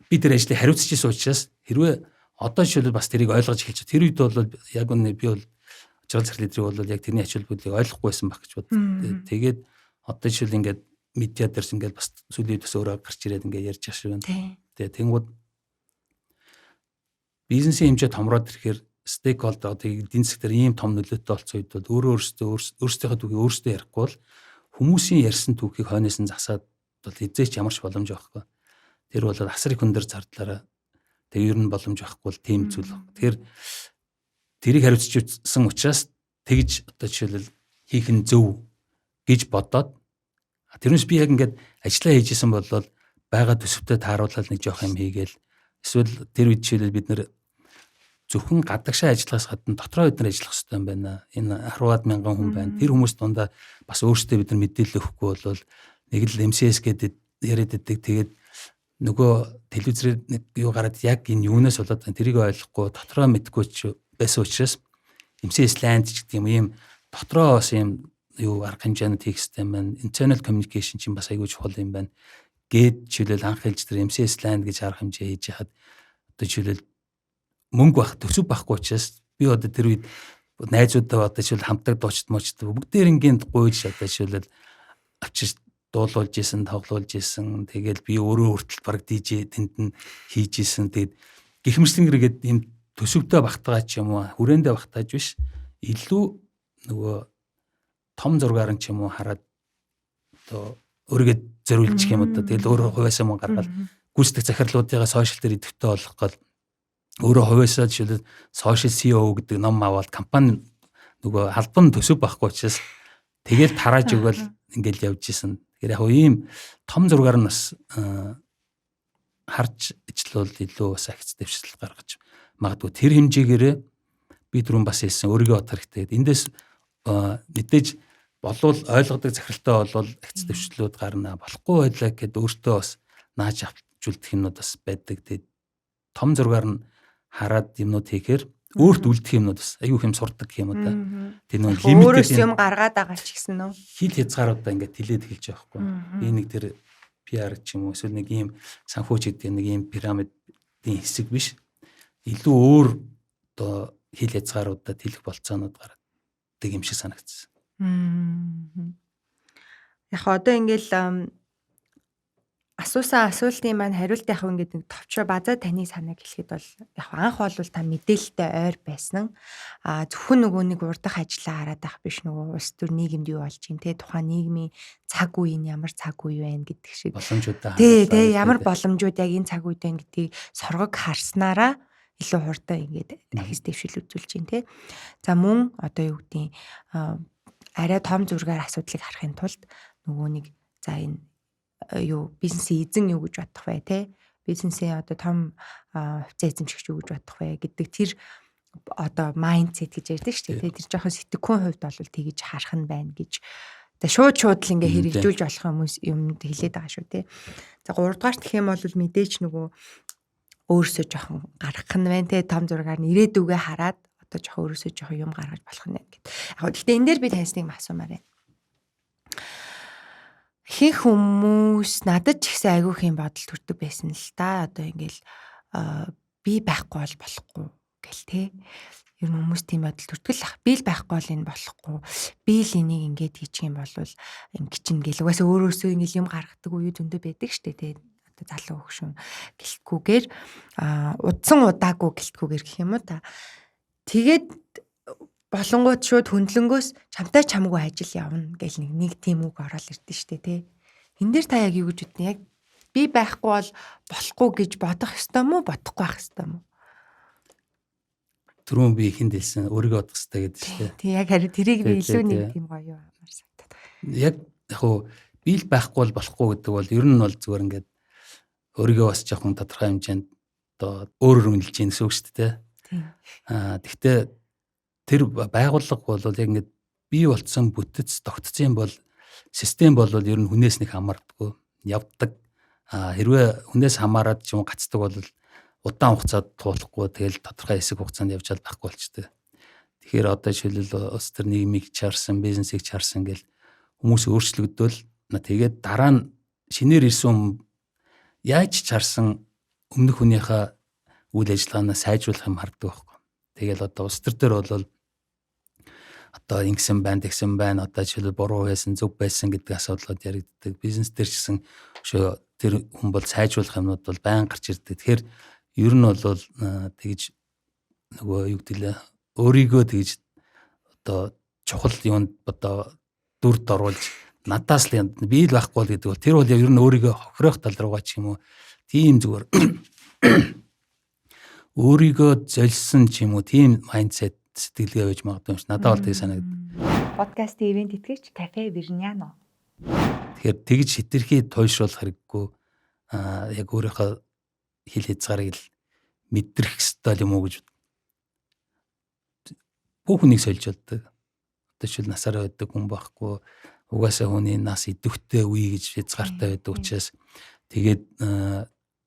би тэр ажлыг хариуцж исэн учраас хэрвээ одоо жишээлбэл бас тэрийг ойлгож эхэлж тэр үед бол яг үнэ би бол ажрал захирал эдрийг бол яг тэрний ач холбогдлыг ойлгохгүй байсан байх гэж бод. Тэгээд одоо жишээл ингээд медиа дээрс ингээд бас сүүлийн үед бас өөрөө гарч ирээд ингээд ярьж байгаа шиг байна. Тэгээд тэнгууд бизнесийн хэмжээ томроод ирэхээр стейкхолдер одоо эдийн засаг дээр ийм том нөлөөтэй болсон үед бол өөрөө өөрсдөө өөрсдийнхөө түүхийг өөрсдөө ярихгүй бол хүмүүсийн ярьсан түүхийг хойноос нь засаад бол хэзээ ч ямар ч боломж байхгүй. Тэр бол асар их өндөр зардлаараа тэг ер нь боломж байхгүй л тийм зүйл. Тэгэхээр тэрийг хариуцчихсан учраас тэгж одоо жишээлбэл хийх нь зөв гэж бодоод, тэрнээс би яг ингээд ажиллаа хийжсэн бол байгаа төсөвтэй тааруулаад нэг жоох юм хийгээл, эсвэл тэр үед жишээлбэл бид нэр зөвхөн гадагшаа ажиллахаас гадна дотроо бид нар ажиллах хэрэгтэй юм байна. Энэ 10-аад мянган хүн байна. Тэр хүмүүс дундаа бас өөрсдөө бид нар мэдээлэл өгөхгүй бол нэг л MCS гэдэг яриад байдаг. Тэгээд нөгөө телевизээр нэг юу гараад яг энэ юунаас болоод байна тэрийг ойлгохгүй, дотроо мэдгүй ч байсан учраас MCS Land ч гэдэг юм, ийм дотроо бас ийм юу арга хэмжээнүүд хийх хэрэгтэй юм байна. Internal communication чинь бас аягүй чухал юм байна. Гээд жишээлбэл анх хэлж тэр MCS Land гэж арга хэмжээ хийж яхад одоо жишээлбэл мөнгө байх, төсөв байхгүй учраас би одоо тэр үед найзуудаа, одоо жишээл хамтаг дуучид муучид бүгдээр ингээнд гуйлж, одоо жишээлбэл авчирч дуулуулж исэн, тоглуулж исэн. Тэгэл би өөрөө хүртэл баг DJ тэнд нь хийж исэн. Тэгээд гэх мэтлэнгээр ийм төсөвтэй багтгаа ч юм уу, хүрээндээ багтааж биш, илүү нөгөө том зургаар нь ч юм уу хараад одоо өөрийгөө зориулчих юм одоо. Тэгэл өөрөө хувиасаа мөн гаргаад гүйцэтгэх захирлуудыгаа social дээр идэвхтэй болгох гол өөрөө хувиасаа жишээлбэл social CEO гэдэг ном аваад, компани нөгөө албан төсөв байхгүй учраас тэгэл тарааж өгөөл ингээл явж исэн. Тэгэхээр яг ийм том зургаар нь бас харж ажиллавал илүү бас ахиц дэвшил гаргаж магадгүй. Тэр хэмжээгээрээ би түрүүн бас хэлсэн, өөрийгөө бодох хэрэгтэй. Эндээс мэдээж болвол ойлгодог захиралтай болвол ахиц дэвшлүүд гарна. Болохгүй байлаа гэхэд өөртөө бас нааж авч үлдэх юмнууд бас байдаг. Тэгээд том зургаар нь хараад юмнууд хийхээр өөрт үлдэх юмнууд бас аюу юм сурдаг юм уу та. Тэр нэг лимит юм гаргаад байгаа ч гэсэн нөө. Хил хязгааруудаа ингээд тэлээд эхэлж байгаа байхгүй. Би нэг тэр PR ч юм уу, эсвэл нэг ийм санхүүч гэдэг нэг ийм пирамидын хэсэг биш. Илүү өөр одоо хил хязгааруудаа тэлэх болцоонууд гаргадаг юм шиг санагдсан. Яг одоо ингээл асуусан асуултын маань хариулт яг ингээд нэг товчоо базаа таны санааг хэлэхэд бол яг анх бол та мэдээлэлтэй ойр байсан. А зөвхөн нөгөө нэг урдах ажлаа хараад байх биш, нөгөө улс төр нийгэмд юу болж юм те, тухайн нийгмийн цаг үе нь ямар цаг үе байна гэдэг шиг боломжуудаа тий, ямар боломжууд яг энэ цаг үед байна гэдгийг соргог харснараа илүү хурдан ингээд ахис дэвшил үзүүлж байна те. За мөн одоо юу гэдгийг арай том зургаар асуудлыг харахын тулд нөгөө нэг за энэ юу бизнесийн эзэн юу гэж бодох вэ те, бизнесийн одоо том хувьцаа эзэмшигч юу гэж бодох вэ гэдэг тэр одоо mindset гэж ярьдаг шүү дээ. Тэр жоохон сэтгэхүйн хувьд бол тэгэж харах нь байна гэж. За шууд шууд л ингээ хэрэгжүүлж болох хүмүүс юм хэлээд байгаа шүү те. За гуравдугаар гэх юм бол мэдээч нөгөө өөрсөө жоохон гаргах нь байна те, том зургаар нь ирээдүгээ хараад одоо жоохон өөрөөсөө жоохон юм гаргаж болох нь байна гэд. Яг гэхдээ энэ дээр би таньсныг асуумаар байна. Ихэнх хүмүүс надад ч ихсэн айгүйх юм бодол төрдөг байсан л та. Одоо ингээл би байхгүй бол болохгүй гэл те. Ер нь хүмүүс тийм бодол төрдөг л ах. Би л байхгүй бол энэ болохгүй. Би л энийг ингээд хийчих юм бол ингэ чинь гэл угаасаа өөрөөсөө ингээл юм гаргадаг үе зөндөө байдаг штэ те. Одоо залуу хөгшин гэлтгүүгээр удсан удаагүй гэлтгүүгээр гэх юм уу та. Тэгээд болонгууд шууд хөндлөнгөөс чамтай чамгүй ажил явна гэл нэг нэг тийм үг ороод ирдэ штэ тий. Энд дээр та яг юу гэж бодно? Яг би байхгүй бол болохгүй гэж бодох ёстой мó, бодохгүй байх ёстой мó? Түрүүн би ихэнд хэлсэн, өөрийгөө бодох ёстой гэдэг штэ. Тий, яг харин тэрийг би илүү нэг тийм гоё амар санагдаад. Яг яг хуу би л байхгүй бол болохгүй гэдэг бол ер нь бол зүгээр ингээд өөрийгөө бас жоохон тодорхой хэмжээнд одоо өөрөөр үнэлж гин гэсэн үг шүү дээ. Аа тэгтээ тэр байгууллага бол яг ингээд бий болцсон бүтэц тогтцсон юм бол систем бол ер нь хүнээс нэг хамаардаггүй явдаг. А хэрвээ хүнээс хамаарад ч юм гацдаг бол удаан хугацаанд туулахгүй, тэгэл тодорхой хэсэг хугацаанд явж чад байхгүй болчтой. Тэгэхээр одоо жишээлбэл улс төр нийгмийг чарсан, бизнесийг чарсан гэл хүмүүс өөрчлөгдвөл тэгээд дараа нь шинээр ирсэн яаж чарсан өмнөх хүнийхээ үйл ажиллагаанаа сайжруулах юм хардаг байхгүй. Тэгэл одоо улс төр дээр бол одоо ингэсэн байна, тэгсэн байна, одоо жишээлбэл буруу байсан, зөв байсан гэдэг асуудлууд яригддаг. Бизнес дээр ч гэсэн шүү тэр хүн бол сайжруулах юмнууд бол байн гарч ирдэг. Тэгэхээр ер нь бол тэгж нөгөө юу гэдэг лээ өөрийгөө тэгж одоо чухал юунд одоо дүрд оруулж Надаас л би л байхгүй бол гэдэг бол тэр бол ер нь өөрийгөө хохироох тал руугаа ч юм уу тийм зүгээр өөрийгөө золсон ч юм уу тийм mindset сэтгэлгээ байж магадгүй юм шиг надад бол тийг санагдав. Подкастын ивент итгэгч Кафе Верняно. Тэгэхээр тэгж хэтэрхий туйшруулах хэрэггүй, яг өөрийнхөө хил хязгаарыг л мэдрэх ёстой юм уу гэж бүх хүнийг сольж болдог. Одоо жишээл насаараа байдаг хүн байхгүй, угаасаа хүний нас идэвхтэй үе гэж хязгаартай байдаг учраас тэгээд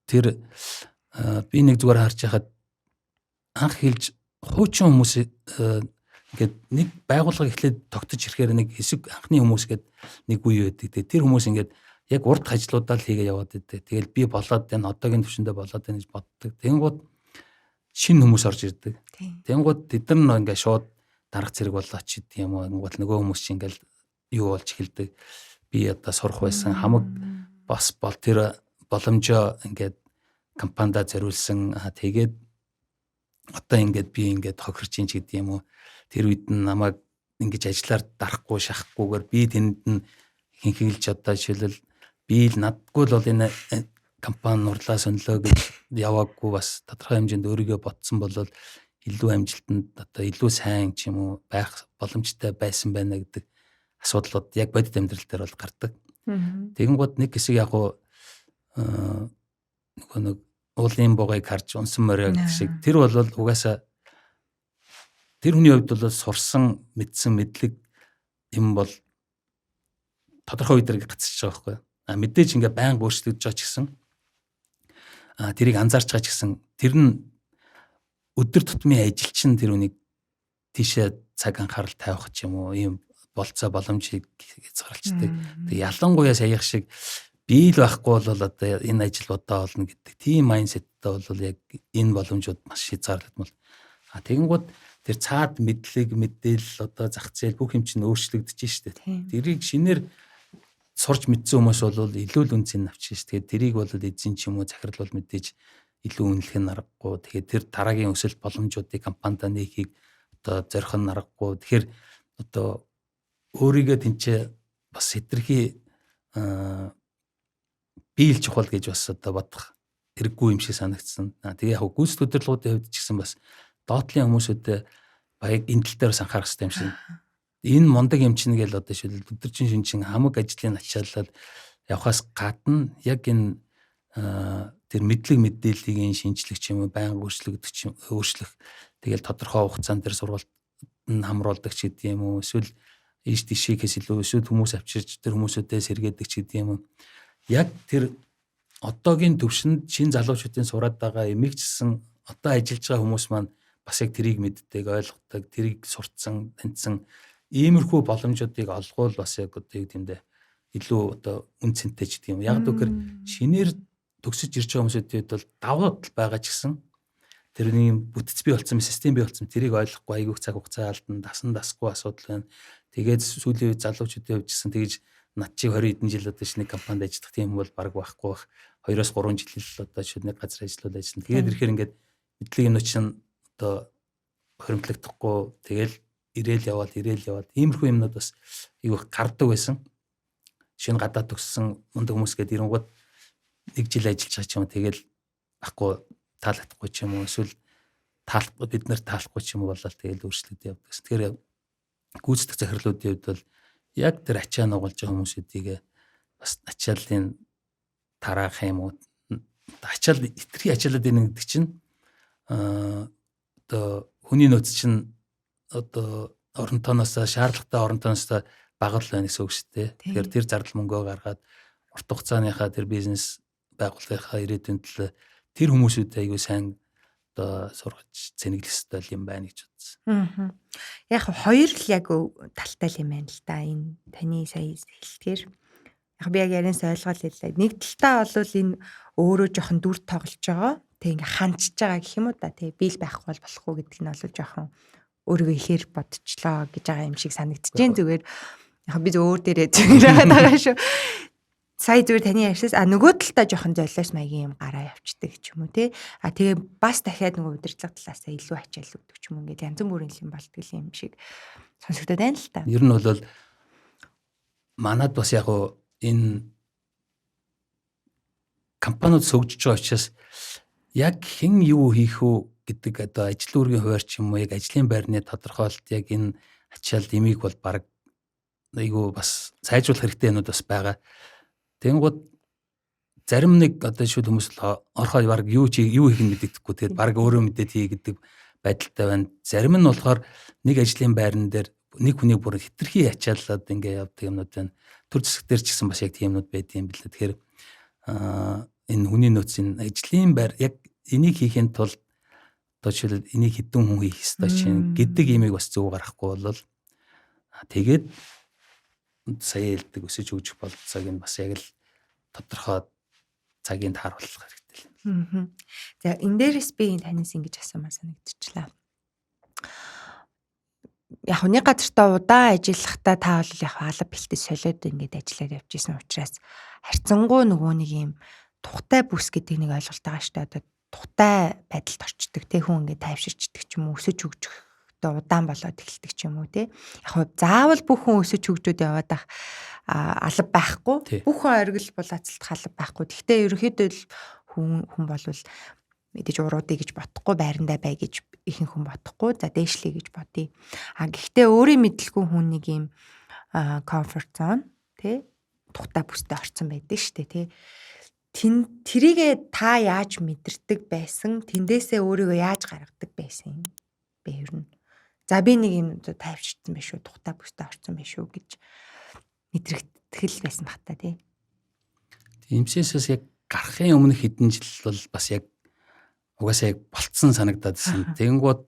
тэр би нэг зүгээр харж байхад анх хэлж хуучин хүмүүс ингээд нэг байгууллага эхлээд тогтож ирэхээр нэг хэсэг анхны хүмүүс гээд нэг үе байдаг. Тэгээд тэр хүмүүс ингээд яг урд ажлуудаа л хийгээ яваад байдаг. Тэгэл би болоод байна, одоогийн төвшөндөө болоод байна гэж боддог. Тэнгууд шинэ хүмүүс орж ирдэг. Тэнгууд тэд нар ингээд шууд дарга зэрэг болоо ч гэдэг юм уу. Тэнгууд нөгөө хүмүүс чинь ингээд юу болж эхэлдэг. Би одоо сурах байсан хамаг бас бол тэр боломжоо ингээд компанида зориулсан. Тэгээд одоо ингээд би ингээд хохирч ин ч гэдэг юм уу. Тэр үед нь намайг ингэж ажиллаар дарахгүй шахахгүйгээр би тэнд нь хинхиглж одоо жишээлбэл би л надгүй л бол энэ компани нурлаа сонлоо гэж яваагүй бас тодорхой хэмжээнд өөрийгөө ботсон бол илүү амжилтанд одоо илүү сайн ч юм уу байх боломжтой байсан байна гэдэг асуудлууд яг бодит амьдрал дээр бол гардаг. Тэгэнгүүт нэг хэсэг яг уу нөгөө нэг уулын бугыг харж унсан морио гэдэг шиг тэр бол угаасаа тэр хүний хувьд бол сурсан мэдсэн мэдлэг юм бол тодорхой үе дээр гацчихж байгаа байхгүй. А мэдээж ингээ байнга өөрчлөгдөж байгаа ч гэсэн тэрийг анзаарч байгаа ч гэсэн тэр нь өдөр тутмын ажил чинь тэр үнийг тийшээ цаг анхаарал тавих ч юм уу ийм болцоо боломжийг хязгаарлцдаг. Тэг ялангуяа саяах шиг би л байхгүй бол одоо энэ ажил удаа болно гэдэг тийм майндсеттэй бол яг энэ боломжууд маш хязгаарлагдмал. А тэгэнгүүт тэр цаад мэдлэг, мэдээлэл одоо зах зээл бүх юм чинь өөрчлөгдөж штэ. Тэрийг шинээр сурч мэдсэн хүмүүс бол илүү л үнцийг авчих ш. Тэгээд тэрийг бол эзэн ч юм уу захирал бол мэдээж илүү үнэлэх нь аргагүй. Тэгээд тэр дараагийн өсөлт боломжуудыг компанида нээхийг одоо зорих нь аргагүй. Тэгэхээр одоо өөрийгөө тэнцээ бас хэтэрхий биел чухал гэж бас одоо бодох хэрэггүй юм шиг санагдсан. Тэгээ яг гүйцэтгэх удирдлагуудын хувьд ч гэсэн бас доотлын хүмүүсүүдэд баяг энэ тал дээр бас анхаарах хэрэгтэй юм шиг. Энэ мундаг юм чинь гээл одоо шүлэл өдөржин шинжин хамаг ажлыг ачаалал явхаас гадна яг энэ тэр мэдлэг мэдээллийг шинжлэх ч юм уу байнга өөрчлөгдөх ч өөрчлөх тэгэл тодорхой хугацаанд тэр сургалт нь хамруулдаг ч гэдэг юм уу эсвэл ийш тийшээхээс илүү эсвэл хүмүүс авчирч тэр хүмүүсүүдээ сэргээдэг ч гэдэг юм уу. Яг тэр одоогийн төвшөнд шин залуучуудын сураад байгаа эмийг чсэн одоо ажиллаж байгаа хүмүүс маань бас яг тэрийг мэддэг, ойлгодог, тэрийг сурцсан, таньсан иймэрхүү боломжуудыг олгуул бас яг одоо юу гэмдэ илүү одоо үн цэнтэй ч гэдэг юм. Яг гэхээр шинээр төгсөж ирж байгаа хүмүүсүүд бол давуу тал байгаа ч гэсэн тэрний бүтц бий болсон, систем бий болсон тэрийг ойлгохгүй айгүйх цаг хугацаа алдна, дасан дасгүй асуудал байна. Тэгээд сүүлийн үед залуучуудын хувьд ч гэсэн тэгж над чиг 20 хэдэн жил одоо шинэ компанид ажиллах тийм бол баг байхгүй бах. 2-3 жил л одоо шүд нэг газар ажиллавал ажиллана. Тэгээд ирэхээр ингээд мэдлэг юмнууд чинь одоо хоримтлагдахгүй тэгэл ирээл яваал ирээл яваал иймэрхүү юмнууд бас айгүйх гардаг байсан. Шинэ гадаад төгссөн мундаг хүмүүс гээд ирэнгууд нэг жил ажиллаж байгаа ч юм уу тэгэл ахгүй таалагдахгүй ч юм уу эсвэл таалахгүй бид нар таалахгүй ч юм уу болол тэгэл өөрчлөгдөж явдаг. Тэгэхээр гүйцэтгэх захирлуудын хувьд бол яг тэр ачаа нугалж байгаа хүмүүсүүдийг бас ачааллын тараах юм уу ачаал хитрхи ачаалаад байна гэдэг чинь одоо хүний нөөц чинь одоо орон тооноос шаардлагатай орон тооноос бага л байна гэсэн үг шүү дээ. Тэгэхээр тэр зардал мөнгөө гаргаад урт хугацааныхаа тэр бизнес байгууллагынхаа ирээдүйн төлөө тэр хүмүүсүүдэд аягүй сайн одоо сургаж цэнэглэх ёстой юм байна гэж бодсон. Яг хоёр л яг талтай л юм байна л да. Энэ таны сая хэлдгээр яг би яг ярианаас ойлгоод хэллээ. Нэг талтаа бол энэ өөрөө жоохон дүр тоглож байгаа. Тэг ингээ хандж байгаа гэх юм уу да. Тэг би л байхгүй бол болохгүй гэдэг нь бол жоохон өөрийгөө ихээр бодчихлоо гэж байгаа юм шиг санагдчихээн зүгээр. Яг би өөр дээрээ зүгээр байгаа шүү. Сая зүгээр таны ярьсаас а нөгөө талдаа жоохон золиос маягийн юм гараа явцдаг ч юм уу те. А тэгээ бас дахиад нөгөө удирдлага талаасаа илүү ачаал өгдөг ч юм уу ингээд янз бүрийн юм болтгол юм шиг сонсогдоод байна л та. Ер нь бол Манад бас яг энэ компаниуд сөгжиж байгаа учраас яг хэн юу хийх үү гэдэг одоо ажил үүргийн хуваар ч юм уу, яг ажлын байрны тодорхойлолт, яг энэ ачаал имийг бол баг айгу бас сайжруулах хэрэгтэй юмнууд бас байгаа. Тэнгууд зарим нэг одоо шүд хүмүүс л орхоо баг юу юу хийх нь мэддэхгүй, тэгээд баг өөрөө мэдээд хий гэдэг байдалтай байна. Зарим нь болохоор нэг ажлын байран дээр нэг хүнийг бүр хитрхи ачааллаад ингээ явдаг юмнууд байна. Төр зэсэг дээр ч гэсэн бас яг тийм юмнууд байд юм билээ. Тэгэхээр энэ хүний нөөц, энэ ажлын байр яг энийг хийхин тулд одоо жишээлбэл энийг хэдэн хүн хийх ёстой чинь гэдэг имийг бас зөв гаргахгүй бол тэгээд сая хэлдэг өсөж хөгжих бололцоог нь бас яг л тодорхой цагийн тааруулах хэрэгтэй юм. За, энэ дээрээс би танаас ингэж асуумаар санагдчихлаа. Яг хүний газартаа удаан ажиллахдаа та бол яг алба бэлтгэж солиод ингээд ажиллаад явж исэн учраас харьцангуй нөгөө нэг юм тухтай бүс гэдэг нэг ойлголт байгаа шүү дээ. Одоо тухтай байдалд орчдөг те, хүн ингээд тайвширчдаг ч юм уу, өсөж хөгжих удаан болоод эхэлдэг ч юм уу те. Яг хөө заавал бүх хүн өсөж хөгжөөд яваад ах алба байхгүй. Бүх хүн оргил булаацалдах алба байхгүй. Гэхдээ ерөнхийдөө л хүн болвол мэдээж уруудъя гэж бодохгүй, байрандаа бай гэж ихэнх хүн бодохгүй, за дээшлэе гэж бодъё. А гэхдээ өөрийн мэдлгүй хүн нэг юм comfort zone тий тухтай бүстэй орцсон байдаг шүү дээ тий. Тэн тэрийгэ та яаж мэдэрдэг байсан? Тэндээсээ өөрийгөө яаж гаргадаг байсан юм бэ ер нь? За, би нэг юм тайвширсан байх шүү, тухтай бүстэй орцсон байх шүү гэж мэдрэгдэл байсан бах та тий. МСС-ээс яг гарахын өмнөх хэдэн жил бол бас яг угаасаа яг болцсон санагдаад байсан. Тэгэнгүүт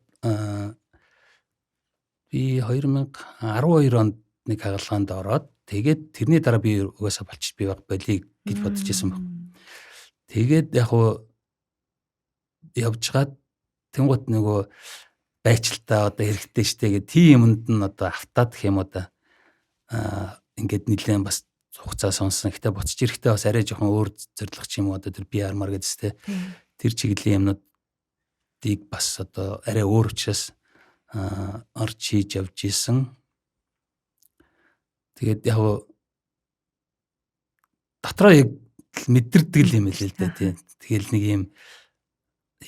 би 2012 онд нэг хагалгаанд ороод, тэгээд тэрний дараа би угаасаа болчих, би баг болиё гэж бодож исэн баг. Тэгээд яг уу явжгаад тэнгуут нөгөө байчлалтаа одоо хэрэгтэй штэ гэх тийм юмд нь одоо автаад гэх юм уу да. Ингээд нэлээд бас хугацаа сонсон. Гэтэ буцаж ирэхдээ бас арай жоохон өөр зорилго ч юм уу, одоо тэр PR мар гэдээс те. Тэр чиглэлийн юмнуудыг бас одоо арай өөр учраас орж хийж явж исэн. Тэгээд яг дотроо яг мэдэрдэг л юм л л дээ тий. Тэгэл нэг юм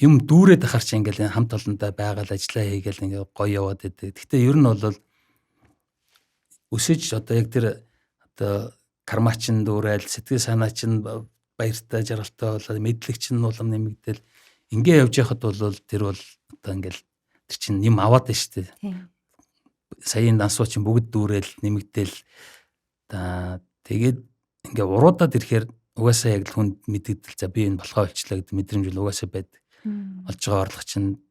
юм дүүрээд ахаар чи ингээл хамт олондоо байгаал ажиллаа хийгээл ингээ гоё яваад байдаг. Гэхдээ ер нь бол өсөж одоо яг тэр одоо карма чин дүүрэл, сэтгэл санаа чин баяртай жаргалтай болоод, мэдлэг чин улам нэмэгдэл ингээ явж байхад бол тэр бол одоо ингээл тэр чин юм аваад байна шүү дээ. Саяын дансуу чин бүгд дүүрэл нэмэгдэл та тэгээд ингээ уруудаад ирэхээр угаасаа яг л хүнд мэдэгдэл, за би энэ болохоо болчлаа гэдэг мэдрэмж л угаасаа байдаг. Олж байгаа орлого чинь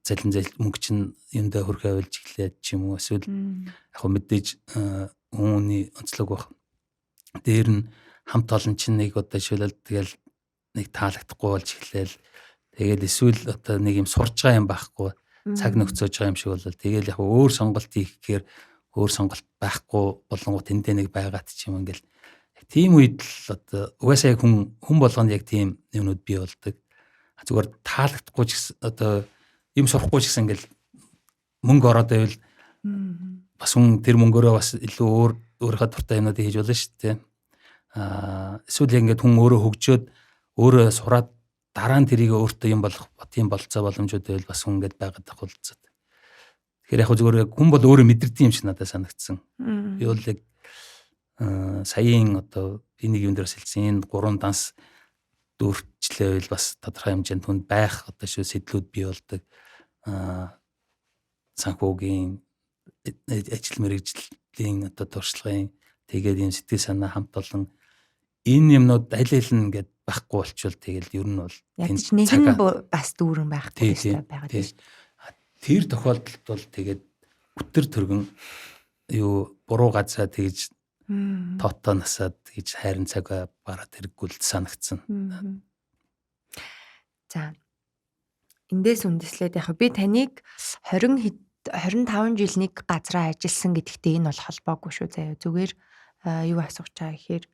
залин зэл мөнгө чинь юундаа хөрхөө авилж эхлээд ч юм уу, эсвэл яг хөө мэдээж хүмүүний онцлог байх. Дээр нь хамт олон чинь нэг одоо жишээлбэл тэгэл нэг таалагдахгүй болж эхлээл, тэгэл эсвэл одоо нэг юм сурж байгаа юм байхгүй, цаг нөхцөөж байгаа юм шиг бол тэгэл яг өөр сонголт хийх гэхээр өөр сонголт байхгүй болонгууд тэндээ нэг байгаад ч юм, ингээл тийм үед л одоо угаасаа яг хүн болгонд яг тийм юмнууд бий болдог. Зүгээр таалагдахгүй ч гэсэн, одоо юм сурахгүй ч гэсэн ингээл мөнгө ороод байвал бас хүн тэр мөнгөөрөө бас илүү өөр өөрийнхөө дуртай юмнуудыг хийж болно шүү дээ. Эсвэл ингээд хүн өөрөө хөгжөөд, өөрөө сураад, дараа нь тэрийг өөртөө юм болох тийм болцоо боломжууд байвал бас хүн ингээд байгаад байх болцоо. Тэгэхээр яг зүгээр хүн бол өөрөө мэдэрдэг юм шиг надад санагдсан. Би бол яг саяын одоо би нэг юм дээр хэлсэн, энэ гурван данс дүүрчлээвэл бас тодорхой хэмжээнд хүнд байх одоо шүү сэтлүүд бий болдог. Санхүүгийн, ажил мэргэжлийн одоо туршлагын, тэгээд ийм сэтгэл санаа хамт олон энэ юмнууд аль аль нь ингээд байхгүй болчвол тэгэл ер нь бол яг ч нэг нь бас дүүрэн байхгүй байгаад байна. Тэр тохиолдолд бол тэгээд өтөр төргөн юу буруу газараа тэгж тоотоо насаад тэгж хайрын цаг бараад хэрэггүй л санагдсан. За, эндээс үндэслээд яг би таныг 20 25 жил нэг газраа ажилласан гэдэгтээ энэ бол холбоогүй шүү заяа. Зүгээр юу асуух чаа гэхээр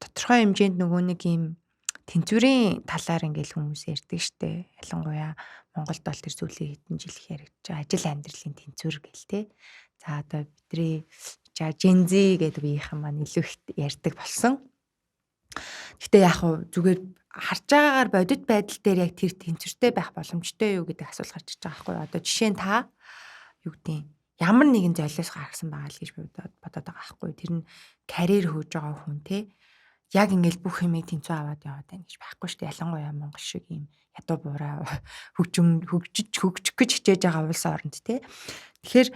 тодорхой хэмжээнд нөгөө нэг юм тэнцвэрийн талаар ингээл хүмүүс ярьдаг штэ. Ялангуяа Монголд бол тэр сүүлийн хэдэн жил их яригдж байгаа ажил амьдралын тэнцвэр гэл те. За, одоо бидний ярьж байгаа. Gen Z гэдэг үеийнхэн маань илүү их ярьдаг болсон. Гэхдээ яг хуу зүгээр харж байгаагаар бодит байдал дээр яг тэр тэнцвэртэй байх боломжтой юу гэдэг асуулт гарч иж байгаа байхгүй юу? Одоо жишээ нь та юу гэдэг ямар нэгэн золиос гаргасан байгаа л гэж би бодоод байгаа байхгүй юу? Тэр нь карьер хөөж байгаа хүн те яг ингээл бүх юмыг тэнцүү аваад яваад байна гэж байхгүй шүү дээ. Ялангуяа Монгол шиг ийм ядуу буурай хөгжих гэж хичээж байгаа улс оронд те. Тэгэхээр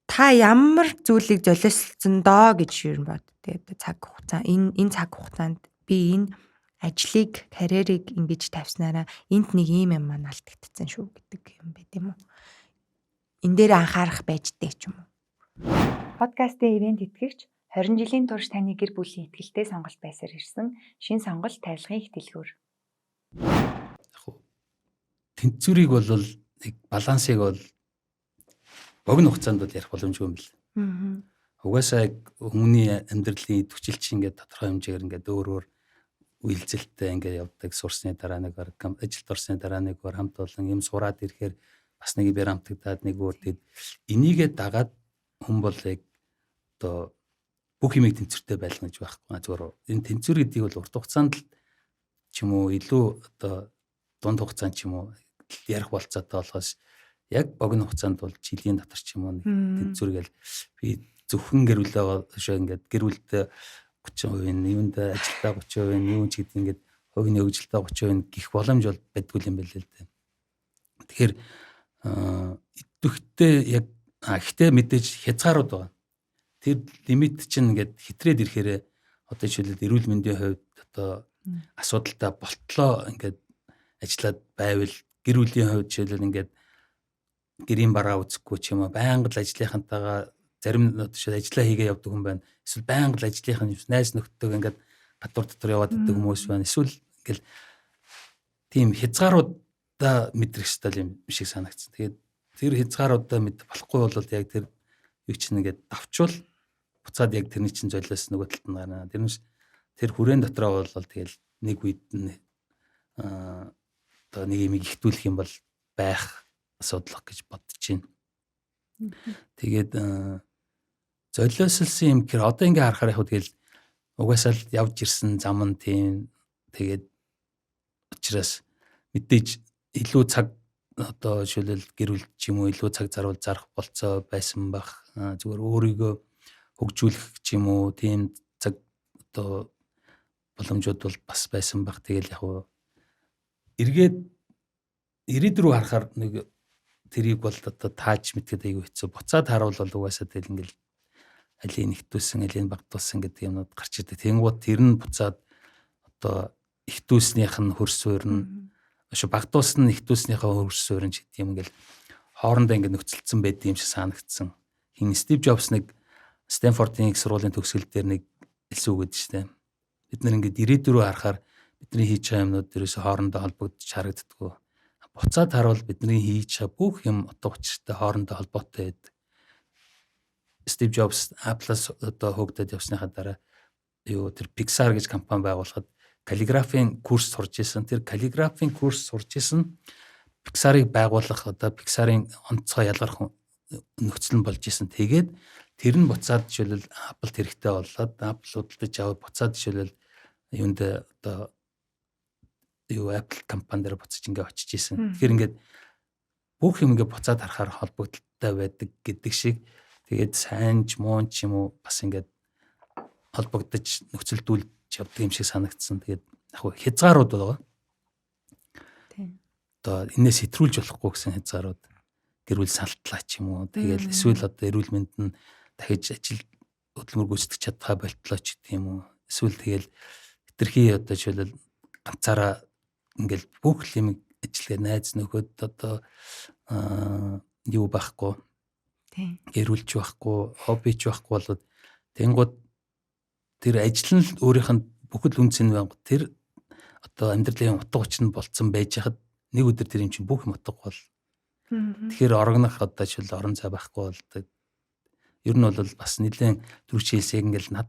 та ямар зүйлийг золиослсон доо гэж юу юм бод. Тэгээд цаг хугацаа энэ цаг хугацаанд би энэ ажлыг, карьерийг ингэж тавьснараа энд нэг ийм юм маань алдагдсан шүү гэдэг юм байт юм уу? Энэ дээр анхаарах байж дээ ч юм уу. Подкастын ивент итгэгч 20 жилийн турш таны гэр бүлийн ихтгэлтэй сонголт байсаар ирсэн шин сонголт тавилгын их дэлгүүр. Яг тэнцвэрийг бол нэг балансыг бол богино хугацаанд бол ярих боломжгүй юм бэл. Угаасаа яг хүмүүний амьдралын идэвхжил чинь ингээд тодорхой хэмжээгээр ингээд өөр өөр үйлзэлтэй ингээд явдаг. Сурсны дараа нэг ажилд орсны дараа нэг өөр хамт олон юм сураад ирэхээр бас нэг бэр хамтагдаад нэг өөр тэгэд энийгээ дагаад хүн бол яг одоо бүх юмыг тэнцвэртэй байлгана гэж байхгүй. Зүгээр энэ тэнцвэр гэдгийг бол урт хугацаанд л ч юм уу илүү одоо дунд хугацаанд ч юм уу ярих болцоотой болохоос яг богино хугацаанд бол жилийн дотор ч юм уу нэг тэнцвэр гэл би зөвхөн гэр бүлээ шүү ингээд гэр бүлдээ 30% нь юунд ажилдаа 30% нь юу ч гэдэг ингээд хувийн хөгжилдөө 30% гих боломж бол байдгүй юм байл л дээ. Тэгэхээр идэвхтэй яг гэхдээ мэдээж хязгаарууд байгаа. Тэр лимит чинь ингээд хитрээд ирэхээрээ одоо жишээлбэл эрүүл мэндийн хувьд одоо асуудалтай болтлоо ингээд ажиллаад байвал гэр бүлийн хувьд жишээлбэл ингээд гэрийн бараа үзэхгүй ч юм уу байнга л ажлынхантайгаа зарим жишээл ажиллаа хийгээ явдаг хүн байна. Эсвэл байнга л ажлынх нь найз нөхдөд ингээд гадуур дотор яваад иддэг хүмүүс байна. Эсвэл ингээл тийм хязгааруудаа мэдрэх ёстой юм шиг санагдсан. Тэгээд тэр хязгааруудаа мэд болохгүй бол яг тэр юу чинь ингээд давчвал буцаад яг тэрний чинь золиос нөгөө талд нь гарна. Тэрнээс тэр хүрээн дотроо бол тэгэл нэг үед нь одоо нэг юм ихтүүлэх юм бол байх асуудал гэж бодож байна. Тэгээд золиослсон юм гэхээр одоо ингээ харахаар яг тэгэл угаасаа л явж ирсэн зам нь тийм. Тэгээд учраас мэдээж илүү цаг одоо жишээлбэл гэр бүл ч юм уу илүү цаг зарвал зарах болцоо байсан бах. Зүгээр өөрийгөө хөгжүүлэх ч юм уу тийм цаг одоо боломжууд бол бас байсан бах. Тэгэл яг уу эргээд ирээд рүү харахаар нэг тэрийг бол одоо тааж мэдхэд айгүй хэцүү. Буцаад харуул бол угаасаа тэгэл ингээл алийг нэгтүүлсэн, алийг багтуулсан гэдэг юмнууд гарч ирдэг. Тэнгууд тэр нь буцаад одоо ихтүүлснийх нь хөрс суурь нь шүү багтуулсан нь ихтүүлснийхээ хөрс суурь нь ч гэдэг юм ингээл хоорондоо ингээд нөхцөлдсөн байд юм шиг санагдсан. Хин Стив Джобс нэг Стэнфордын их сургуулийн төгсгөл дээр нэг хэлсэн үг гэдэг чинь. Бид нар ингээд ирээдүй рүү харахаар бидний хийж байгаа юмнууд ерөөсө хоорондоо холбогдож харагддггүй. Буцаад харуул бидний хийж байгаа бүх юм утга учиртай хоорондоо холбоотой байдаг. Стив Джобс Apple-аас одоо хөөгдөд явсныхаа дараа юу тэр Pixar гэж компани байгуулахад каллиграфийн курс сурж исэн. Тэр каллиграфийн курс сурж исэн Pixar-ыг байгуулах одоо Pixar-ын онцгой ялгарх нөхцөл нь болж исэн. Тэгээд тэр нь буцаад жишээлбэл Apple хэрэгтэй болоод Apple худалдаж аваад буцаад жишээлбэл юунд одоо юу Apple компани дээр буцаж ингээ очиж исэн. Тэгэхээр ингээд бүх юм ингээ буцаад харахаар холбогдолтой байдаг гэдэг шиг тэгээд сайн ч муу ч юм уу бас ингээд холбогдож нөхцөлдүүлж явдаг юм шиг санагдсан. Тэгээд яг хязгаарууд байгаа. Тийм. Одоо энээс хэтрүүлж болохгүй гэсэн хязгаарууд гэр бүл салтлаа ч юм уу. Тэгэл эсвэл одоо эрүүл мэнд нь дахиж ажил хөдөлмөр гүйцэтгэж чадхаа болтлоо ч гэдэг юм уу. Эсвэл тэгэл хитрхи одоо жишээлбэл ганцаараа ингээл бүх юм ажиллагаа найз нөхөд одоо юу байхгүй. Тийм. Гэрүүлж байхгүй, хобби ч байхгүй болоод тэнгууд тэр ажил нь л өөрийнх нь бүхэл үн цэн байнга тэр одоо амьдралын утга учир нь болцсон байж хахад нэг өдөр тэр юм чинь бүх юм утга бол. Тэгэхээр орогнох одоо жишээл орон зай байхгүй болдог. Ер нь бол бас нэлээд түрүүч хэлсэг ингээл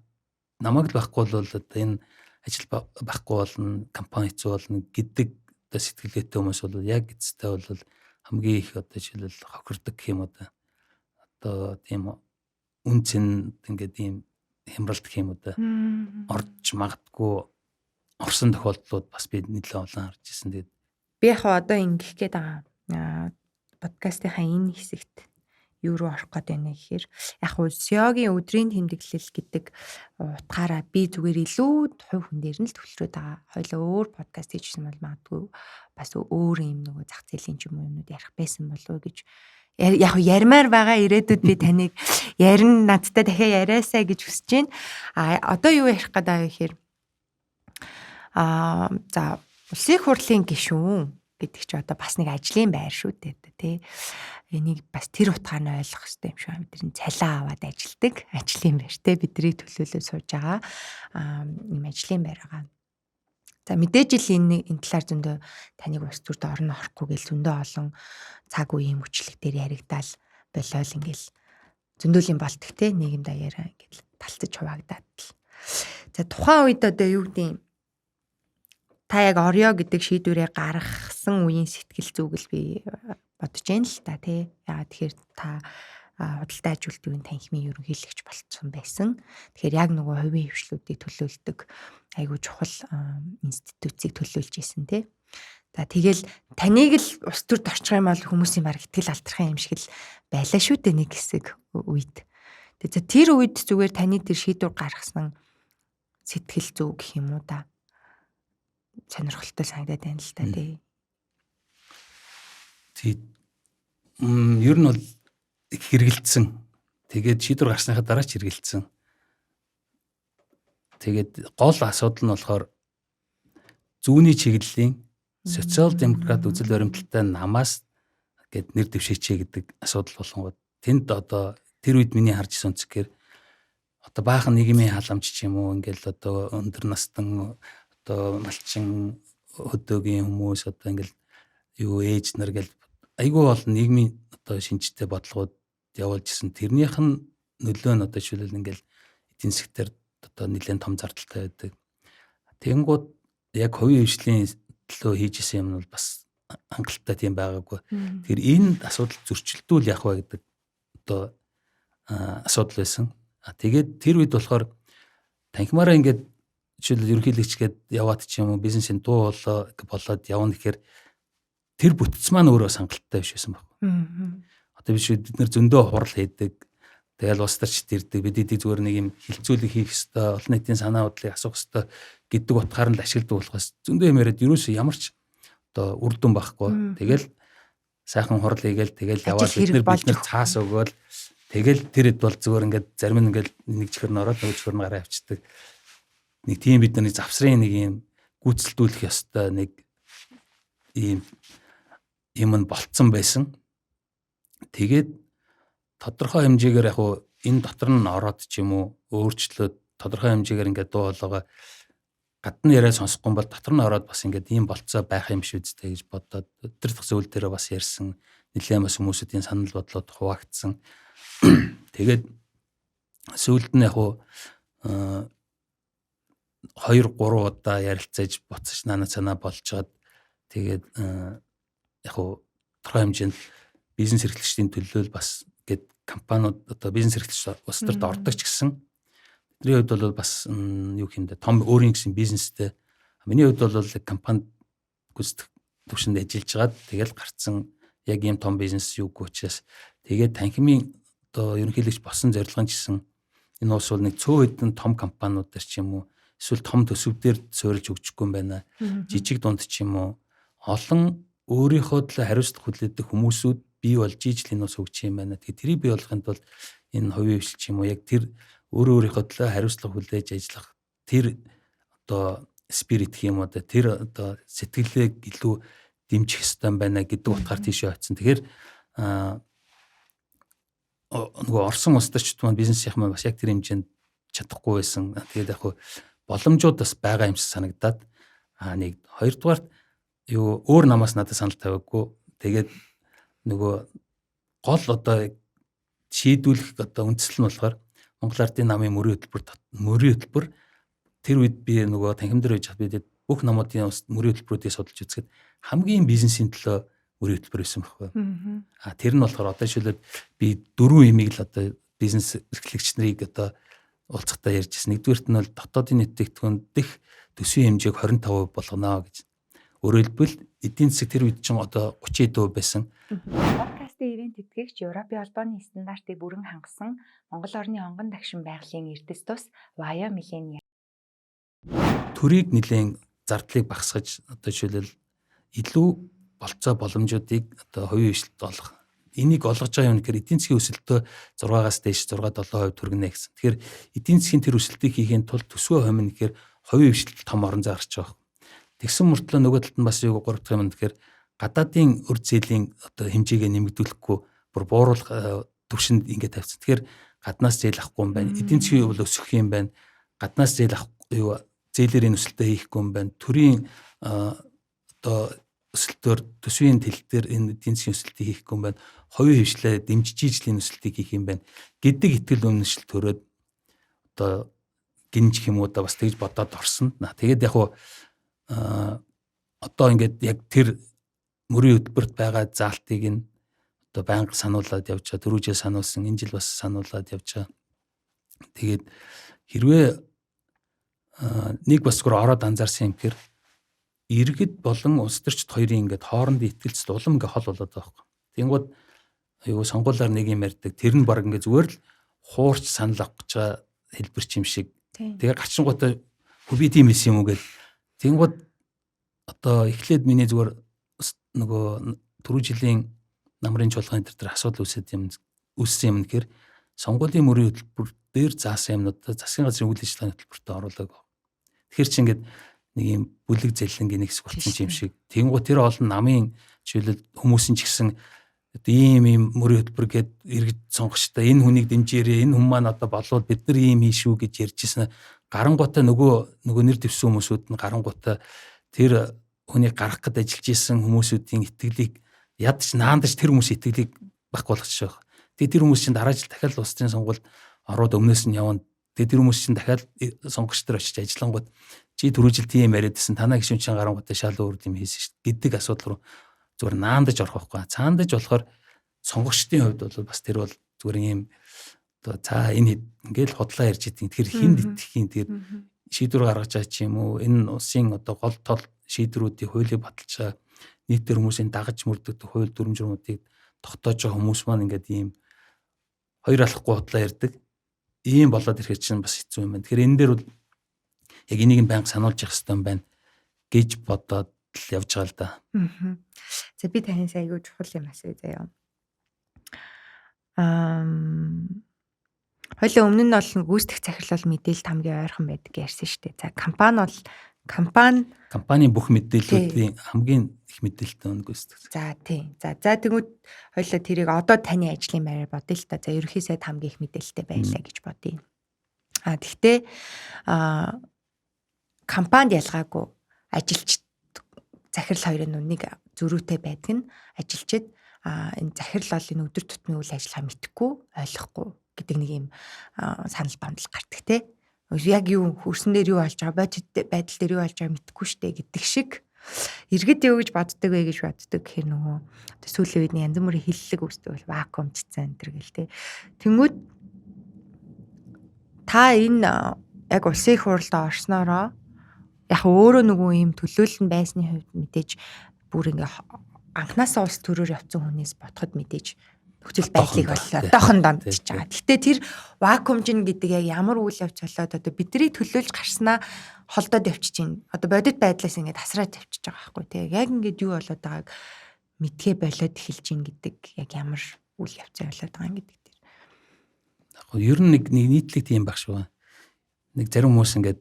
намайг л байхгүй бол одоо энэ ажил байхгүй болно, компани хэцүү болно гэдэг одоо сэтгэлгээтэй хүмүүс бол яг эцэстээ бол хамгийн их одоо жишээлбэл хохирдог гэх юм уу да. Одоо тийм үн цэн ингээд ийм хямралт гэх юм уу да орж магадгүй орсон тохиолдлууд бас би нэлээд олон харж ирсэн. Тэгээд би яг одоо ингэх гээд байгаа. Подкастынхаа энэ хэсэгт юу руу орох гээд байна гэхээр яг хуу SEO-гийн өдрийн тэмдэглэл гэдэг утгаараа би зүгээр илүү хувь хүн дээр нь л төвлөрөөд байгаа. Хоёлаа өөр подкаст хийжсэн бол магадгүй бас өөр юм нөгөө зах зээлийн ч юм уу юмнууд ярих байсан болов уу гэж яг ярмаар байгаа. Ирээдүйд би таныг ярина, надтай дахиад яриасаа гэж хүсэж байна. А одоо юу ярих гээд байгаа гэхээр за улсын хурлын гишүүн гэдэг чи одоо бас нэг ажлын байр шүү дээ, тий. Энийг бас тэр утгаар нь ойлгох хэрэгтэй юм шиг байна. Бидний цалин аваад ажилдаг ажлын байр, тий. Бидний төлөөлөө сууж байгаа юм ажлын байр байгаа. За, мэдээж л энэ талаар зөндөө таныг улс төрд орно орохгүй гэл зөндөө олон цаг үеийн мөчлөг дээр яригдаал болоол ингээл зөндөөл юм болдог, те, нийгэм даяараа ингээл талцаж хуваагдаад л. За, тухайн үед одоо юу гэдэг та яг орё гэдэг шийдвэрээ гаргасан үеийн сэтгэл зүг л би бодож байна л та, тий. Яагаад тэгэхээр та худалдаа аж үйлдвэрийн танхимын ерөнхийлөгч болцсон байсан. Тэгэхээр яг нөгөө хувийн хвшлүүдийг төлөөлдөг айгүй чухал институцийг төлөөлж исэн, тий. За, тэгэл таныг л улс төрд орчих юм бол хүмүүсийн баг итгэл алдрах юм шиг л байлаа шүү дээ нэг хэсэг үед. Тэгээ за, тэр үед зүгээр таны тэр шийдвэр гаргасан сэтгэл зүг гэх юм уу да. Сонирхолтой санагдаад байна л та, тий. Тий. Ер нь бол хэрэгэлдсэн. Тэгээд шийдвэр гарсныхаа дараа ч хэрэгэлдсэн. Тэгээд гол асуудал нь болохоор зүүнний чиглэлийн социал демократ үзэл баримталтай намаас гэд нэр дэвшээч гэдэг асуудал болонгууд тэнд одоо тэр үед миний харж исэн өнцгөр одоо баахан нийгмийн халамж ч юм уу, ингээл одоо өндөр настан одоо малчин хөдөөгийн хүмүүс, одоо ингээл юу ээж нар гэл айгүй олон нийгмийн одоо шинжтэй бодлогууд явуулж исэн. Тэрнийх нь нөлөө нь одоо жишээлбэл ингээл эдийн засгтэр одоо нэлээд том зардалтай байдаг. Тэгэнгүүт яг хувийн хвшлийн төлөө хийж исэн юм нь бол бас хангалттай тийм байгаагүй. Тэгэхээр энэ асуудал зөрчилдүүл явах вэ гэдэг одоо асуудал байсан. Тэгээд тэр үед болохоор танхимаараа ингээд жишээлбэл ерөнхийлөгч гээд яваад ч юм уу, бизнесийн дуу болоо болоод явна гэхээр тэр бүтц маань өөрөө бас хангалттай биш байсан байхгүй. Одоо биш, бид нэр зөндөө хурал хийдэг. Тэгэл улс төрчд ирдэг. Бид эдийг зүгээр нэг юм хилцүүлэг хийх ёстой, олон нийтийн санаа бодлыг асуух ёстой гэдэг утгаар нь л ашигладаг болохоос зөндөө юм яриад ерөөсөө ямар ч одоо үр дүн байхгүй. Тэгэл сайхан хурал хийгээл тэгэл яваад бид нар цаас өгөөл тэгэл тэр хэд бол зүгээр ингээд зарим нь ингээд нэг чихэр нь ороод нөгөө чихэр нь гараа авчдаг. Нэг тийм бид нар завсрын нэг юм гүйцэлдүүлэх ёстой нэг ийм юм нь болцсон байсан. Тэгээд тодорхой хэмжээгээр яг уу энэ дотор нь ороод ч юм уу өөрчлөөд тодорхой хэмжээгээр ингээд дуу хоолойгоо гадна яриа сонсохгүй бол дотор нь ороод бас ингээд ийм болцоо байх юм шүү дээ гэж бодоод тэр дахь зүйл дээр бас ярьсан. Нэлээд бас хүмүүсийн санал бодлоод хуваагдсан. Тэгээд сүүлд нь яг уу 2 3 удаа ярилцаж буцаж наана цанаа болцоод тэгээд яг уу тодорхой хэмжээнд бизнес эрхлэгчдийн төлөөл бас гээд компаниуд одоо бизнес эрхлэгч улс төрд ордог ч гэсэн бидний хувьд бол бас юу гэмдэ том өөрийн гэсэн бизнестэй. Миний хувьд бол компанид гүйцэтгэх төвшөнд ажиллаж байгаад тэгэл гарцсан, яг ийм том бизнес юугүй учраас тэгээд танхимын одоо ерөнхийлөгч болсон зорилго нь ч гэсэн энэ улс бол нэг цөөн хэдэн том компаниуд дээр ч юм уу эсвэл том төсөв дээр суурилж өгчихгүй юм байна. Жижиг дунд ч юм уу олон өөрийнхөө төлөө хариуцлага хүлээдэг хүмүүсүүд бий болж ижил энэ ус хөгжих юм байна. Тэгэхээр тэрийг бий болгохын тулд энэ хувийн хвшил ч юм уу яг тэр өөрөө өөрийнхөө төлөө хариуцлага хүлээж ажиллах тэр одоо спирит гэх юм уу, тэр одоо сэтгэлийг илүү дэмжих ёстой юм байна гэдэг утгаар тийшээ очсон. Тэгэхээр нөгөө Орсон улс төрчд маань бизнесийнх маань бас яг тэр хэмжээнд чадахгүй байсан. Тэгээд яг хөө боломжууд бас байгаа юм шиг санагдаад нэг хоёрдугаарт юу өөр намаас надад санал тавиагүй. Тэгээд нөгөө гол одоо шийдвүлэх одоо үндсэл нь болохоор Монгол Ардын намын мөрийн хөтөлбөр тэр үед би нөгөө танхим дээр байж бид бүх намуудын мөрийн хөтөлбөрүүдийг судалж үзэхэд хамгийн бизнесийн төлөө мөрийн хөтөлбөр байсан байхгүй. Тэр нь болохоор одоо жишээлбэл би дөрвөн имийг л одоо бизнес эрхлэгч нарыг одоо уулзахдаа ярьж ирсэн. Нэгдүгээрт нь бол дотоодын нийт бүтээгдэхүүн дэх төсвийн хэмжээг 25% болгоно гэж. Өөрөөр хэлбэл эдийн засаг тэр үед чинь одоо 30% байсан. Подкастын ивээн тэтгэгч Европын холбооны стандартыг бүрэн хангасан Монгол орны онгон дагшин байгалийн эрдэс тус Vaya Millennia. Төрийг нэлээн зардлыг багасгаж одоо жишээлбэл илүү болцоо боломжуудыг одоо хувийн хвшилтэд олох. Энийг олгож байгаа юм гэхээр эдийн засгийн өсөлтөө 6-аас дээш 6-7% түргэнэ гэсэн. Тэгэхээр эдийн засгийн тэр өсөлтийг хийхийн тулд төсвөө хомно гэхээр хувийн хвшилтэд том орон зай гарч байгаа. Тэгсэн мөртлөө нөгөө талд нь бас юу гурав дахь юм гэхээр гадаадын өр зээлийн одоо хэмжээгээ нэмэгдүүлэхгүй бүр бууруулах төвшөнд ингээд тавьсан. Тэгэхээр гаднаас зээл авахгүй юм байна. Эдийн засгийн бол өсөх юм байна. Гаднаас зээл авах юу зээлээр энэ өсөлтөө хийхгүй юм байна. Төрийн одоо өсөлтөөр төсвийн тэл дээр энэ эдийн засгийн өсөлтийг хийхгүй юм байна. Хувийн хвшлээ дэмжиж ижлийн өсөлтийг хийх юм байна гэдэг итгэл үнэмшил төрөөд одоо гинж юм уу да бас тэгж бодоод орсон. Тэгээд яг уу одоо ингээд яг тэр мөрийн хөтөлбөрт байгаа заалтыг нь одоо байнга сануулад явж байгаа. Түрүү жил сануулсан, энэ жил бас сануулад явж байгаа. Тэгээд хэрвээ нэг бас зүгээр ороод анзаарсан юм гэхээр иргэд болон улс төрчид хоёрын ингээд хоорондын итгэлцэл улам ингээд хол болоод байгаа байхгүй. Тэнгууд айгуу сонгуулиар нэг юм ярьдаг. Тэр нь баг ингээд зүгээр л хуурч санал авах гэж байгаа хэлбэр ч юм шиг. Тэгээ гарчингуудаа би тийм хэлсэн юм уу гэд. Тэнгууд одоо эхлээд миний зүгээр нөгөө түрүү жилийн намрын чуулганы тэр асуудал үүсээд юм үүссэн юм гэхээр сонгуулийн мөрийн хөтөлбөр дээр заасан юмнуудаа засгийн газрын үйл ажиллагааны хөтөлбөртөө оруулаагүй. Тэгэхээр чи ингээд нэг юм бүлэг зэлэнгийн нэг хэсэг болсон юм шиг. Тэнгуү тэр олон намын жишээлбэл хүмүүсийн ч гэсэн ийм ийм мөрийн хөтөлбөр гээд иргэд сонгогчтой энэ хүнийг дэмжээрэй, энэ хүн маань одоо болвол бид нар ийм хий шүү гэж ярьжсэн. Гарангуутаа нөгөө нэр дэвсэн хүмүүсүүд нь гарангуутаа тэр хүнийг гаргах гэд ажиллаж исэн хүмүүсүүдийн итгэлийг ядч наандаж тэр хүмүүсийн итгэлийг байхгүй болгочих жоох. Тэгээ тэр хүмүүс чинь дараа жил дахиад улс төрийн сонгуульд ороод өмнөөс нь явна. Тэгээ тэр хүмүүс чинь дахиад сонгогч нар очиж ажиллангууд чи түрүү жил тийм яриад байсан. Танаа гишүүн чинь гарангуутаа шал өөр юм хийсэн шүү дээ гэдэг асуудал руу зүгээр наандаж орох байхгүй. Цаандаж болохоор сонгогчдын хувьд бол бас тэр бол зүгээр юм одоо за энэ ингээл худлаа ярьж идэв. Тэгэхээр хинд итгэх юм тэр шийдвэр гаргаж байгаа ч юм уу энэ улсын одоо гол тол шийдвэрүүдийг хуулийг баталж байгаа нийтээр хүмүүсийн дагаж мөрдөгдөг хууль дүрм журмуудыг тогтоож байгаа хүмүүс маань ингээд ийм хоёр алхахгүй худлаа ярьдаг. Ийм болоод ирэхэд чинь бас хэцүү юм байна. Тэгэхээр энэ дээр бол яг энийг нь байнга сануулж явах хэрэгтэй юм байна гэж бодоод л явж байгаа л да. За би танаас айгүй чухал юм асууя заяа. Хоёлаа өмнө нь бол гүйцэтгэх захирал бол мэдээлэлд хамгийн ойрхон байдаг ярьсан шүү дээ. За компани бол компанийн бүх мэдээллүүдийн хамгийн их мэдээлэлтэй нь гүйцэтгэх. За тий. За тэгвэл хоёлаа тэрийг одоо таны ажлын байраар бодъё л та. За ерөнхий сайд хамгийн их мэдээлэлтэй байлаа гэж бодъё. А тэгтээ компанид ялгаагүй ажилч захирал хоёрын нэг зөрүүтэй байдаг нь ажилчид энэ захирал бол энэ өдөр тутмын үйл ажиллагаа мэдэхгүй, ойлгохгүй гэдэг нэг юм санал бамдал гардаг те. Яг юу хөрсөн дээр юу болж байгаа, бодит байдал дээр юу болж байгаа мэдэхгүй штэ гэдэг шиг иргэд юу гэж боддог вэ гэж боддог гэхээр нөгөө одоо сүүлийн үед янз бүрийн хиллэг үүсдэг бол вакуумчсан энэ төр гэл те. Тэнгүүд та энэ яг улсын их хурлд орсноороо яг өөрөө нөгөө юм төлөөлөл нь байсны хувьд мэдээж бүр ингээ анханасаа улс төрөөр явцсан хүнээс бодоход мэдээж нөхцөл байдлыг бол одоохондоо мэдчихэж байгаа. Гэхдээ тэр вакуумжин гэдэг яг ямар үйл явц болоод одоо бидний төлөөлж гарснаа холдоод явчихж байна. Одоо бодит байдлаас ингээд хасраад явчихж байгаа байхгүй тий. Яг ингээд юу болоод байгааг мэдхээ болоод эхэлж байна гэдэг яг ямар үйл явц болоод байгаа юм гэдэг тэр. Яг ер нь нэг нийтлэг тийм баг шүү. Нэг зарим хүмүүс ингээд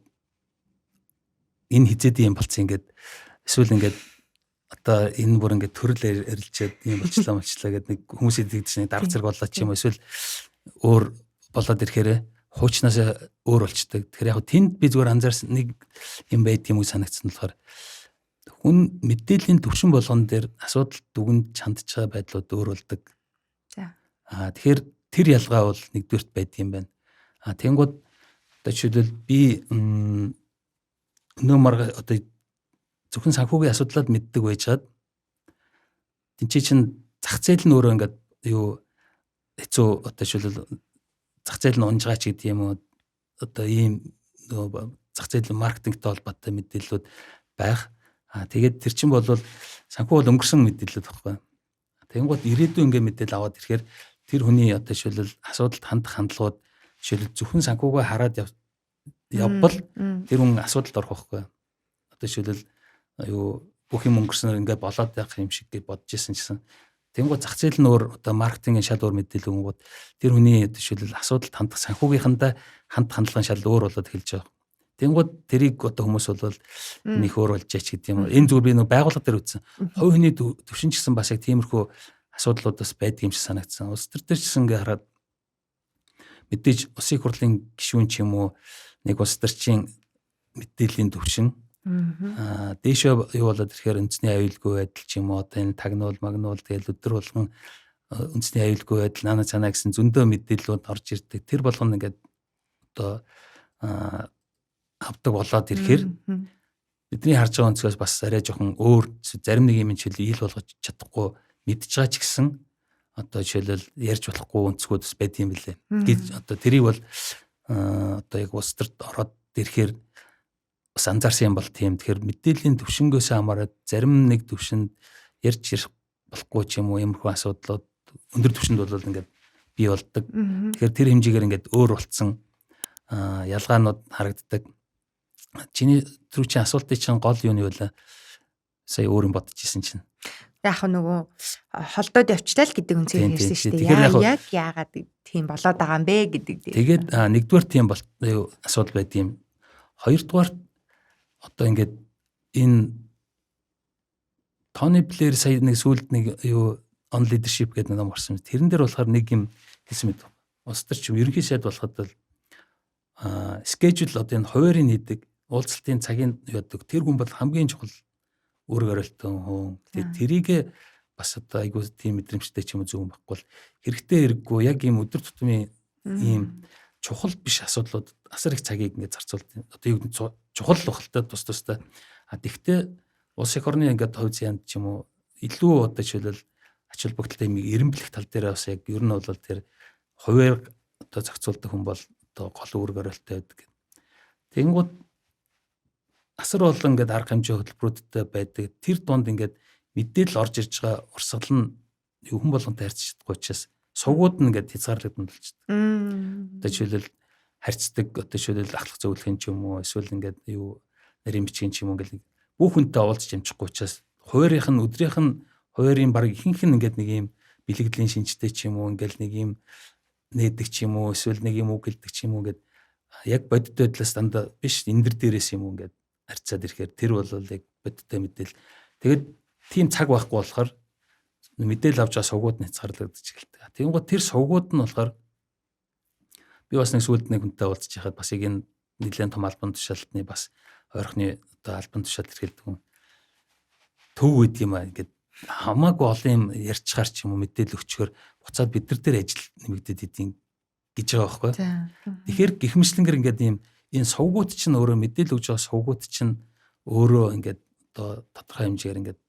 энэ хизээд юм болцсон ингээд эсвэл ингээд одоо энэ бүр ингээд төрөл эрэлжээд юм болчлаа гэдэг нэг хүмүүсийн тэгдэж нэг дарга зэрэг боллоо ч юм уу эсвэл өөр болоод ирэхээр хуучнаас өөр болчдөг. Тэгэхээр яг тэнд би зүгээр анзаарсан нэг юм байд юм уу санагдсан болохоор хүн мэдээллийн төвшин болгон дээр асуудал дүгэнд чандж байгаа байдлууд өөр болдог. За. Тэгэхээр тэр ялгаа бол нэгдүгээрт байд юм байна. Тэнгууд одоо жишээлбэл би өнөө марга одоо зөвхөн санхүүгийн асуудлаад мэддэг байжгаад тэнцээ чинь зах зээл нь өөрөө ингээд юу хэцүү одоо жишээлбэл зах зээл нь унжгаа ч гэдэг юм уу, одоо ийм нөгөө зах зээл маркетингтэй холбоотой мэдээллүүд байх. Тэгээд тэр чинь бол санхүү бол өнгөрсөн мэдээлэл байхгүй. Тэгэнгүүт ирээдүйн ингээ мэдээлэл аваад ирэхээр тэр хүний одоо жишээлбэл асуудалд хандах хандлагууд жишээлбэл зөвхөн санхүүгээ хараад явбал тэр хүн асуудалд орох байхгүй. Одоо жишээлбэл юу бүх юм өнгөрснөөр ингээ болоод байх юм шиг гэж бодож исэн гэсэн. Тэнгууд зах зээл нь өөр, одоо маркетингийн шал өөр мэдээлэл өнгүүд тэр хүний жишээлбэл асуудалд хандах санхүүгийнхандаа хандах хандлага шал өөр болоод эхэлж байгаа. Тэнгууд тэрийг одоо хүмүүс бол нэг өөр болж яач гэдэг юм. Энэ зүгээр би нэг байгууллага дээр үзсэн. Хувь хүний төвшин ч гэсэн бас яг тиймэрхүү асуудлууд бас байдаг юм шиг санагдсан. Улс төр дээр ч гэсэн ингээ хараад мэдээж улсын хурлын гишүүн ч юм уу нэг улс төрчийн мэдээллийн төвшин дээшээ юу болоод ирэхээр үндэсний аюулгүй байдал ч юм уу, одоо энэ тагнуул магнуул тэгэл өдөр болгон үндэсний аюулгүй байдал наана цаанаа гэсэн зөндөө мэдээллүүд орж ирдэг. Тэр болгоно ингээд одоо авдаг болоод ирэхээр бидний харж байгаа өнцгөөс бас арай жоохон өөр зарим нэг юм жишээл ил болгож чадахгүй мэдж байгаа ч гэсэн одоо жишээлбэл ярьж болохгүй өнцгүүд бас байд юм билээ. Гэж одоо тэрийг бол одоо яг улс төрд ороод ирэхээр бас анзаарсан юм бол тийм. Тэгэхээр мэдээллийн төвшнгөөс хамаарат зарим нэг төвшөнд ярьж ирэх болохгүй ч юм уу иймэрхүү асуудлууд өндөр төвшөнд бол ингээд бий болдог. Тэгэхээр тэр хэмжээгээр ингээд өөр болцсон ялгаанууд харагддаг. Чиний түрүү чинь асуултын чинь гол юу нь вэ? Сая өөр юм бодож исэн чинь. Яг нөгөө холдоод явчлаа л гэдэг үнцгээр ярьсан шүү дээ. Яг яагаад тийм болоод байгаа юм бэ гэдэг. Тэгээд нэгдүгээр тийм бол асуудал байд юм. Хоёрдугаар одоо ингээд энэ Тони Блэр сая нэг сүүлд нэг юу on leadership гэдэг ном гарсан. Тэрэн дээр болохоор нэг юм хэлсэн мэт. Улс төр ч юм ерөнхий сайд болоход бол schedule одоо энэ хуваарийг хийдэг, уулзалтын цагийн яадаг. Тэр хүн бол хамгийн чухал үүрэг хариултан хүн. Тэгээд тэрийг бас одоо айгүй тийм мэдрэмжтэй ч юм уу зөв юм байхгүй бол хэрэгтэй хэрэггүй яг ийм өдөр тутмын ийм чухал биш асуудлууд асар их цагийг ингээд зарцуулдаг. Одоо юу гэдэг чухал бахалтай тус тустай. А тэгвэл улс эх орны ингээд хувь зяанд ч юм уу илүү одоо жишээлбэл ач холбогдолтой юм эренблэх тал дээр бас яг ер нь бол тэр хуваар одоо зохицуулдаг хүн бол одоо гол үүрэг хариулттай байдаг. Тэнгууд асар олон ингээд арга хэмжээ хөтөлбөрүүдтэй байдаг. Тэр дунд ингээд мэдээлэл орж ирж байгаа урсгал нь хүн болгонтой харьцаж чадахгүй учраас сувгууд нь ингээд хязгаарлагдсан болчихдог. Одоо жишээлбэл харьцдаг, одоо жишээлбэл ахлах зөвлөхийн ч юм уу эсвэл ингээд юу нарийн бичгийн ч юм уу ингээд бүх хүнтэй уулзч амжихгүй учраас хуваарийнх нь өдрийнх нь хуваарийн баг ихэнх нь ингээд нэг юм бэлгэдлийн шинжтэй ч юм уу ингээд нэг юм нээдэг ч юм уу эсвэл нэг юм үг хэлдэг ч юм уу ингээд яг бодит байдлаас дандаа биш энэ дэр дээрээс юм уу ингээд харьцаад ирэхээр тэр бол яг бодиттой мэдээлэл. Тэгээд тийм цаг байхгүй болохоор мэдээлэл авч байгаа сувгууд нь хязгаарлагдаж эхэлдэг. Тэгэнгүүт тэр сувгууд нь болохоор би бас нэг сүүлд нэг хүнтэй уулзч яхад бас яг энэ нэлээд том албан тушаалтны бас ойрхны одоо албан тушаал эрхэлдэг хүн төв гэдэг юм аа ингээд хамаагүй олон юм ярьчихар ч юм уу мэдээлэл өгчхөр буцаад бид нар дээр ажил нэмэгдээд идэв гэж байгаа байхгүй. Тэгэхээр гихмшлэнгээр ингээд ийм энэ сувгууд чинь өөрөө мэдээлэл өгж байгаа сувгууд чинь өөрөө ингээд одоо тодорхой хэмжээгээр ингээд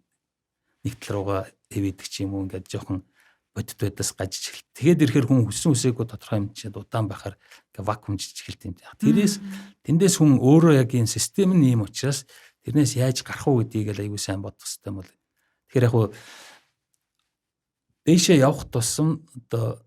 нэг тал руугаа хэвийдэг ч юм уу ингээд жоохон бодит байдлаас гажиж эхэл. Тэгээд ирэхээр хүн хүссэн хүсээгүй тодорхой хэмжээнд удаан байхаар ингээд вакуумжиж эхэлт юм. Тэрээс тэндээс хүн өөрөө яг энэ систем нь ийм учраас тэрнээс яаж гарах уу гэдгийг л аягүй сайн бодох хэрэгтэй юм бол. Тэгэхээр яг хуу дээшээ явах тусам одоо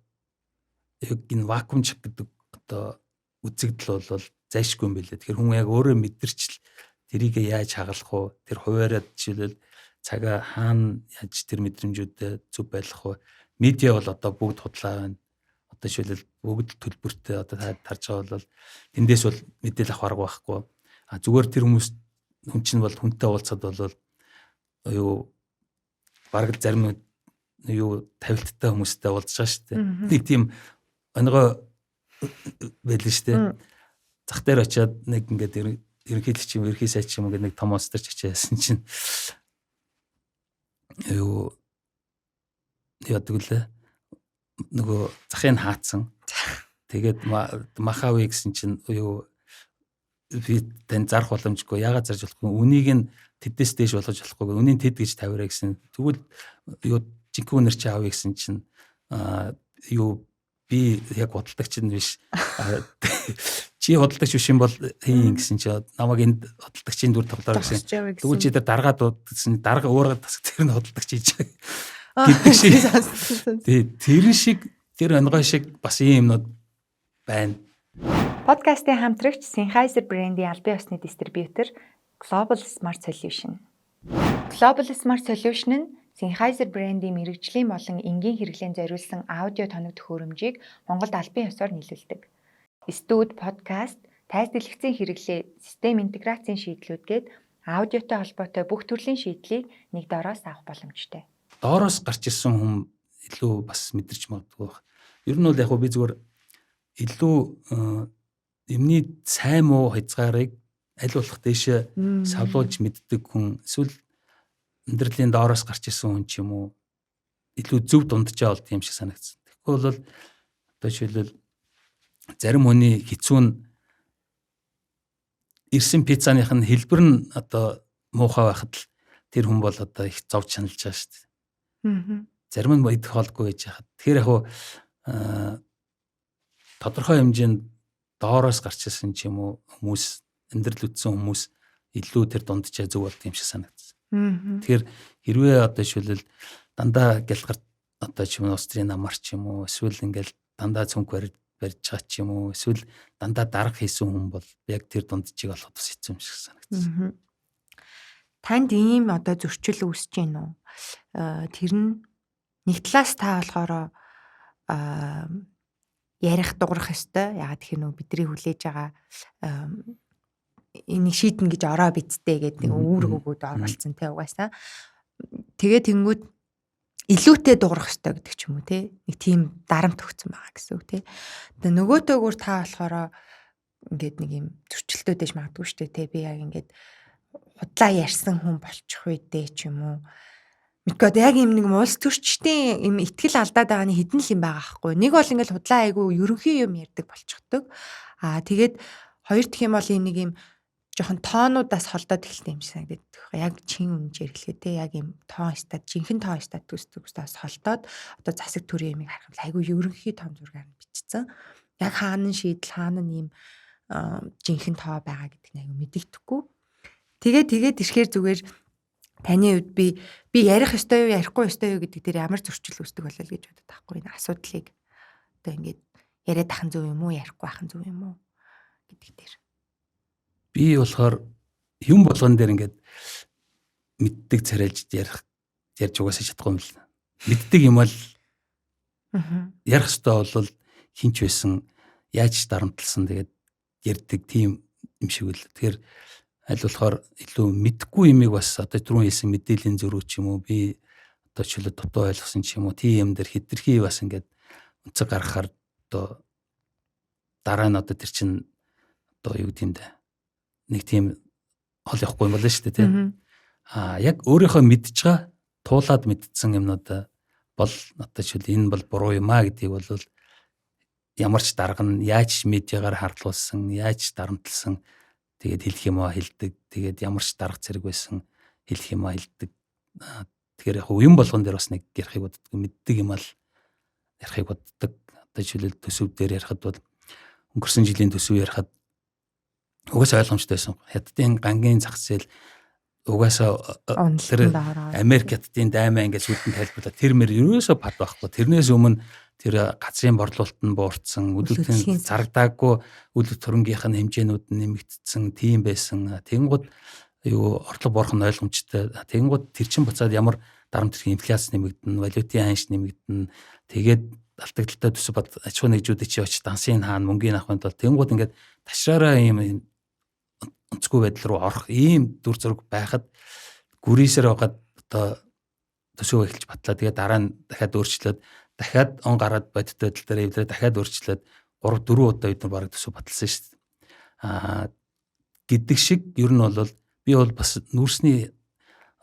яг энэ вакуумжих гэдэг одоо үзэгдэл бол зайшгүй юм билээ. Тэгэхээр хүн яг өөрөө мэдэрч тэрийг яаж хагалах уу? Тэр хуваараад жишээлбэл цагаа хаана яаж тэр мэдрэмжүүдэд зөв байлгах вэ? Медиа бол одоо бүгд худлаа байна. Одоо жишээлбэл бүгд төлбөртэй одоо та тарж байгаа бол тэндээс бол мэдээлэл авах арга байхгүй. А зүгээр тэр хүмүүс хүн чинь бол хүнтэй уулзахад бол юу бараг л зарим юу тавилттай хүмүүстэй уулзж байгаа шүү дээ. Нэг тийм онгой байлээ шүү дээ. Зах дээр очиад нэг ингээд ерөнхийлөгч юм ерөнхий сайд ч юм ингээд нэг том улс төрч очиад чинь юу яадаг лээ. Нөгөө захыг хаацсан. Тэгээд махавэ гэсэн чинь юу би тань зарах боломжгүй. Яагаад зарж болохгүй? Үнийг нь тэдээс дээш болгож болохгүй. Үнийг тэд гэж тавиарай гэсэн. Тэгвэл юу жинхэнэ үнэр чи авъя гэсэн чинь юу Би яг худалдагч нь биш. Чи худалдагч биш юм бол хийн гэсэн чи намайг энд худалдагчийн дүр тоглоор гэсэн. Тэгвэл чи тэр даргаа дуудсан дарга өөрөө тасаг тэр нь худалдагч хийж байгаа гэдэг шиг. Тий, тэр шиг тэр онгой шиг бас ийм юмнууд байна. Подкастын хамтрагч Sennheiser брендийн албан ёсны дистрибьютор Global Smart Solution. Global Smart Solution нь Sennheiser брендийн мэргэжлийн болон энгийн хэрэглээнд зориулсан аудио тоног төхөөрөмжийг Монголд албан ёсоор нийлүүлдэг. Студ, подкаст, тайз дэлгэцийн хэрэглээ, систем интеграцийн шийдлүүд гээд аудиотой холбоотой бүх төрлийн шийдлийг нэг дороос авах боломжтой. Доороос гарч ирсэн хүн илүү бас мэдэрч магадгүй байх. Ер нь бол яг би зүгээр илүү юмны сайн муу хязгаарыг аль болох дээшээ савлуулж мэддэг хүн эсвэл амьдралын доороос гарч ирсэн хүн ч юм уу илүү зөв дунджаа болд юм шиг санагдсан. Тэгэхгүй бол одоо жишээлбэл зарим хүний хэцүү нь ирсэн пиццаных нь хэлбэр нь одоо муухай байхад л тэр хүн бол одоо их зовж шаналж байгаа шүү дээ. Зарим нь идэх хоолгүй байж хахад. Тэгэхээр яг тодорхой хэмжээнд доороос гарч ирсэн ч юм уу хүмүүс амьдрал үтсэн хүмүүс илүү тэр дунджаа зөв болд юм шиг санагдсан. Тэгэхээр хэрвээ одоо жишээлбэл дандаа гялгар одоо ч юм уу улс төрийн намар ч юм уу эсвэл ингээл дандаа цүнх барьж байгаа ч юм уу эсвэл дандаа дарга хийсэн хүн бол яг тэр дунджийг олоход бас хэцүү юм шиг санагдсан. Танд ийм одоо зөрчил үүсэж гин үү? Тэр нь нэг талаас та болохоор ярих дуурах ёстой. Яагаад гэхээр нөө бидний хүлээж байгаа энийг шийднэ гэж ороо бидтэй гэдэг нэг үүрэг өгөөд оролцсон те угаасаа. Тэгээ тэнгүүд илүүтэй дуурах ёстой гэдэг ч юм уу те. Нэг тийм дарамт өгсөн байгаа гэсэн үг те. Тэгээ нөгөөтэйгүр та болохоор ингээд нэг юм зөрчилтөө дэж магадгүй шүү дээ те. Би яг ингээд худлаа ярьсан хүн болчих үү дээ ч юм уу. Мэдгүй одоо яг юм нэг улс төрчдийн юм итгэл алдаад байгаа нь хідэн л юм байгаа хгүй. Нэг бол ингээл худлаа айгүй ерөнхий юм ярьдаг болчихдог. Аа тэгээд хоёр дахь юм бол юм нэг юм жоохон тоонуудаас холдоод эхэлдэг юм шиг санагдаад байна. Яг чин үнжээр хэлэхэд те яг юм тоон стат, жинхэнэ тоон стат төсдөгсдөөс холдоод одоо засаг төрийн юмыг харах юм бол айгүй ерөнхий том зургаар нь бичсэн. Яг хаана нь шийдэл, хаана нь юм жинхэнэ тоо байгаа гэдэг нь айгүй мэдэгдэхгүй. Тэгээд ирэхээр зүгээр таны хувьд би ярих ёстой юу, ярихгүй ёстой юу гэдэг дээр ямар зөрчил үүсдэг болол гэж бодод байхгүй энэ асуудлыг одоо ингээд яриад ахын зөв юм уу, ярихгүй ахын зөв юм уу гэдэг дээр. Би болохоор юм болгон дээр ингээд мэддэг царайлж ярьж угаасаа чадахгүй юм л. Мэддэг юм бол ярих ёстой бол хинч байсан яаж дарамтлсан тэгээд ярьдаг тийм юм шиг үл. Тэгэхээр аль болохоор илүү мэдхгүй юмыг бас одоо түрүүн хэлсэн мэдээллийн зөрүү ч юм уу би одоо чөлөө дутуу ойлгосон ч юм уу тийм юм дээр хэтэрхий бас ингээд өнцөг гаргахаар одоо дараа нь одоо тэр чинь одоо юу гэдэм дээ нэг тийм хол явахгүй юм байна шүү дээ тийм. Аа яг өөрийнхөө мэдж байгаа туулаад мэдсэн юмнууд бол одоо жишээл энэ бол буруу юм а гэдгийг бол ямар ч дарга нь яаж медиагаар харлуулсан, яаж дарамтлсан тэгээд хэлэх юм аа хэлдэг. Тэгээд ямар ч дарга зэрэг байсан хэлэх юм аа хэлдэг. Тэгэхээр яг уян болгон дээр бас нэг ярихыг боддог, мэддэг юм ал ярихыг боддог. Одоо жишээлбэл төсөв дээр ярихад бол өнгөрсөн жилийн төсөв ярихад угаасаа ойлгомжтой байсан. Хятадын гангийн зах зээл угаасаа тэр Америк хятадын даймаа ингээд сүйдэн тайлбарлаа. Тэр мэр ерөөсөө пад байхгүй. Тэрнээс өмнө тэр газрын борлуулалт нь буурсан, үлдэн зарагдаагүй үл төрөнгийнх нь хэмжээнүүд нь нэмэгдсэн тийм байсан. Тэнгууд юу орлого боорох нь ойлгомжтой. Тэнгууд тэр чин буцаад ямар дарамт төрхийн инфляц нэмэгдэнэ, валютын ханш нэмэгдэнэ. Тэгээд алдагдaltaй төсөв бод аж ахуйн нэгжүүдийн чи очиж дансыг хаана мөнгөний авахын тулд тэнгууд ингээд ташраараа ийм онцгүй байдал руу орох ийм дүр зураг байхад гүрийсээр байгаад одоо төсөв эхэлж батлаа. Тэгээд дараа нь дахиад өөрчлөөд дахиад он гараад бодит байдал дээр эвлэрээ дахиад өөрчлөөд 3 4 удаа бид нар бараг төсөв баталсан шүү дээ. Аа гэдэг шиг ер нь бол би бол бас нүүрсний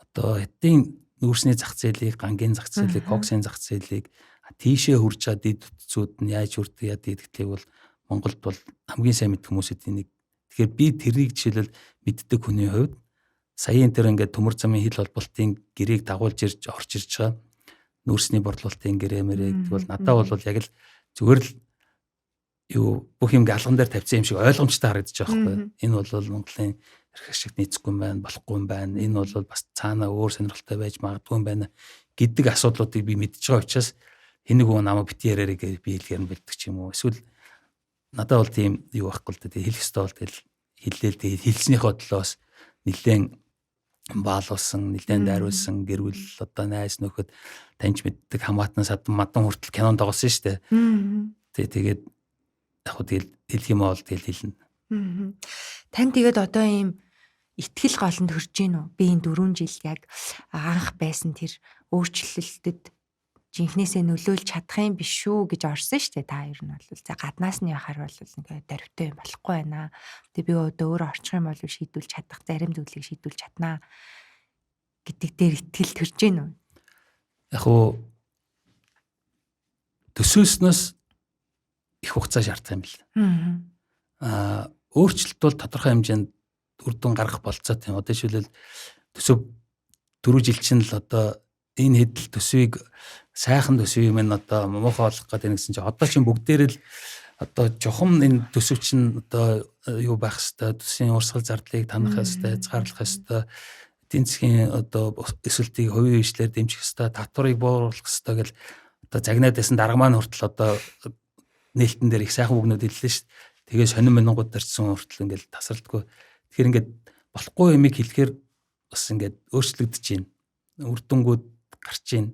одоо хятадын нүүрсний зах зээлийг, гангийн зах зээлийг, коксын зах зээлийг тийшээ хурж байгаа дэд бүтцүүд нь яаж хүрдэг яа гэдгийг бол Монголд бол хамгийн сайн мэддэг хүмүүсүүдийн нэг. Тэгэхээр би тэрийг жишээлбэл мэддэг хүний хувьд саяын тэр ингээд төмөр замын хил холболтын гэрээг дагуулж ирж орж ирж байгаа нүүрсний борлуулалтын гэрээ мэрээ гэдэг бол надад бол яг л Зүгээр л юу бүх юм галган дээр тавьсан юм шиг ойлгомжтой харагдаж байгаа байхгүй. Энэ бол Монголын эрх ашигт нийцэхгүй юм байна, болохгүй юм байна. Энэ бол бас цаана өөр сонирхолтой байж магадгүй юм байна гэдэг асуудлуудыг би мэдж байгаа учраас энэ нэг хүн намайг бити яриарэ гэж би хэлгээр нь бэлдэх ч юм уу. Эсвэл надад бол тийм юу байхгүй л дээ. Хэлэх ёстой бол тэгэл хэллээ л дээ. Хэлснийхөө төлөө бас нэлээд баалуулсан, нэлээд дайруулсан, гэр бүл одоо найз нөхөд таньж мэддэг хамаатан садан мадан хүртэл кинонд тоглосон шүү дээ. Тэгээд яг хөө тэгэл хэлэх юм бол тэгэл хэлнэ. Тань тэгээд одоо ийм итгэл голонд хүрч гин үү? Би энэ 4 жил яг анх байсан тэр өөрчлөлтөд жинхнээсээ нөлөөлж чадах юм биш шүү гэж орсон шүү дээ. Та ер нь бол за гаднаас нь яхаар бол ингээд дөрвтэй юм болохгүй байна. Тэгээ би одоо өөрөө орчих юм бол шийдүүлж чадах зарим зүйлийг шийдүүлж чаднаа гэдэг дээр итгэл төрж гин үү? Яг уу төсөөснөөс их хугацаа шаардах юм бэл. Өөрчлөлт бол тодорхой хэмжээнд үр дүн гаргах болцоотой юм. Одоо жишээлбэл төсөв 4 жил чинь л одоо энэ хэдэл төсвийг сайхан төсөв юм нь одоо муухай болох гэдэг нэгсэн чинь одоо чинь бүгдээр л одоо чухам энэ төсөв чинь одоо юу байх хэвээр төсвийн урсгал зардлыг танах хэвээр хязгаарлах хэвээр эдийн засгийн одоо өсөлтийг хувийн хвшлээр дэмжих хэвээр татварыг бууруулах хэвээр гэл одоо загнаад байсан дарга маань хүртэл одоо нээлтэн дээр их сайхан үгнүүд хэллээ шүү дээ. Тэгээ сонин монингууд тарчсан хүртэл ингээл тасралтгүй. Тэгэхээр ингээд болохгүй юмыг хэлэхээр бас ингээд өөрчлөгдөж байна. Үр дүнгууд гарч байна.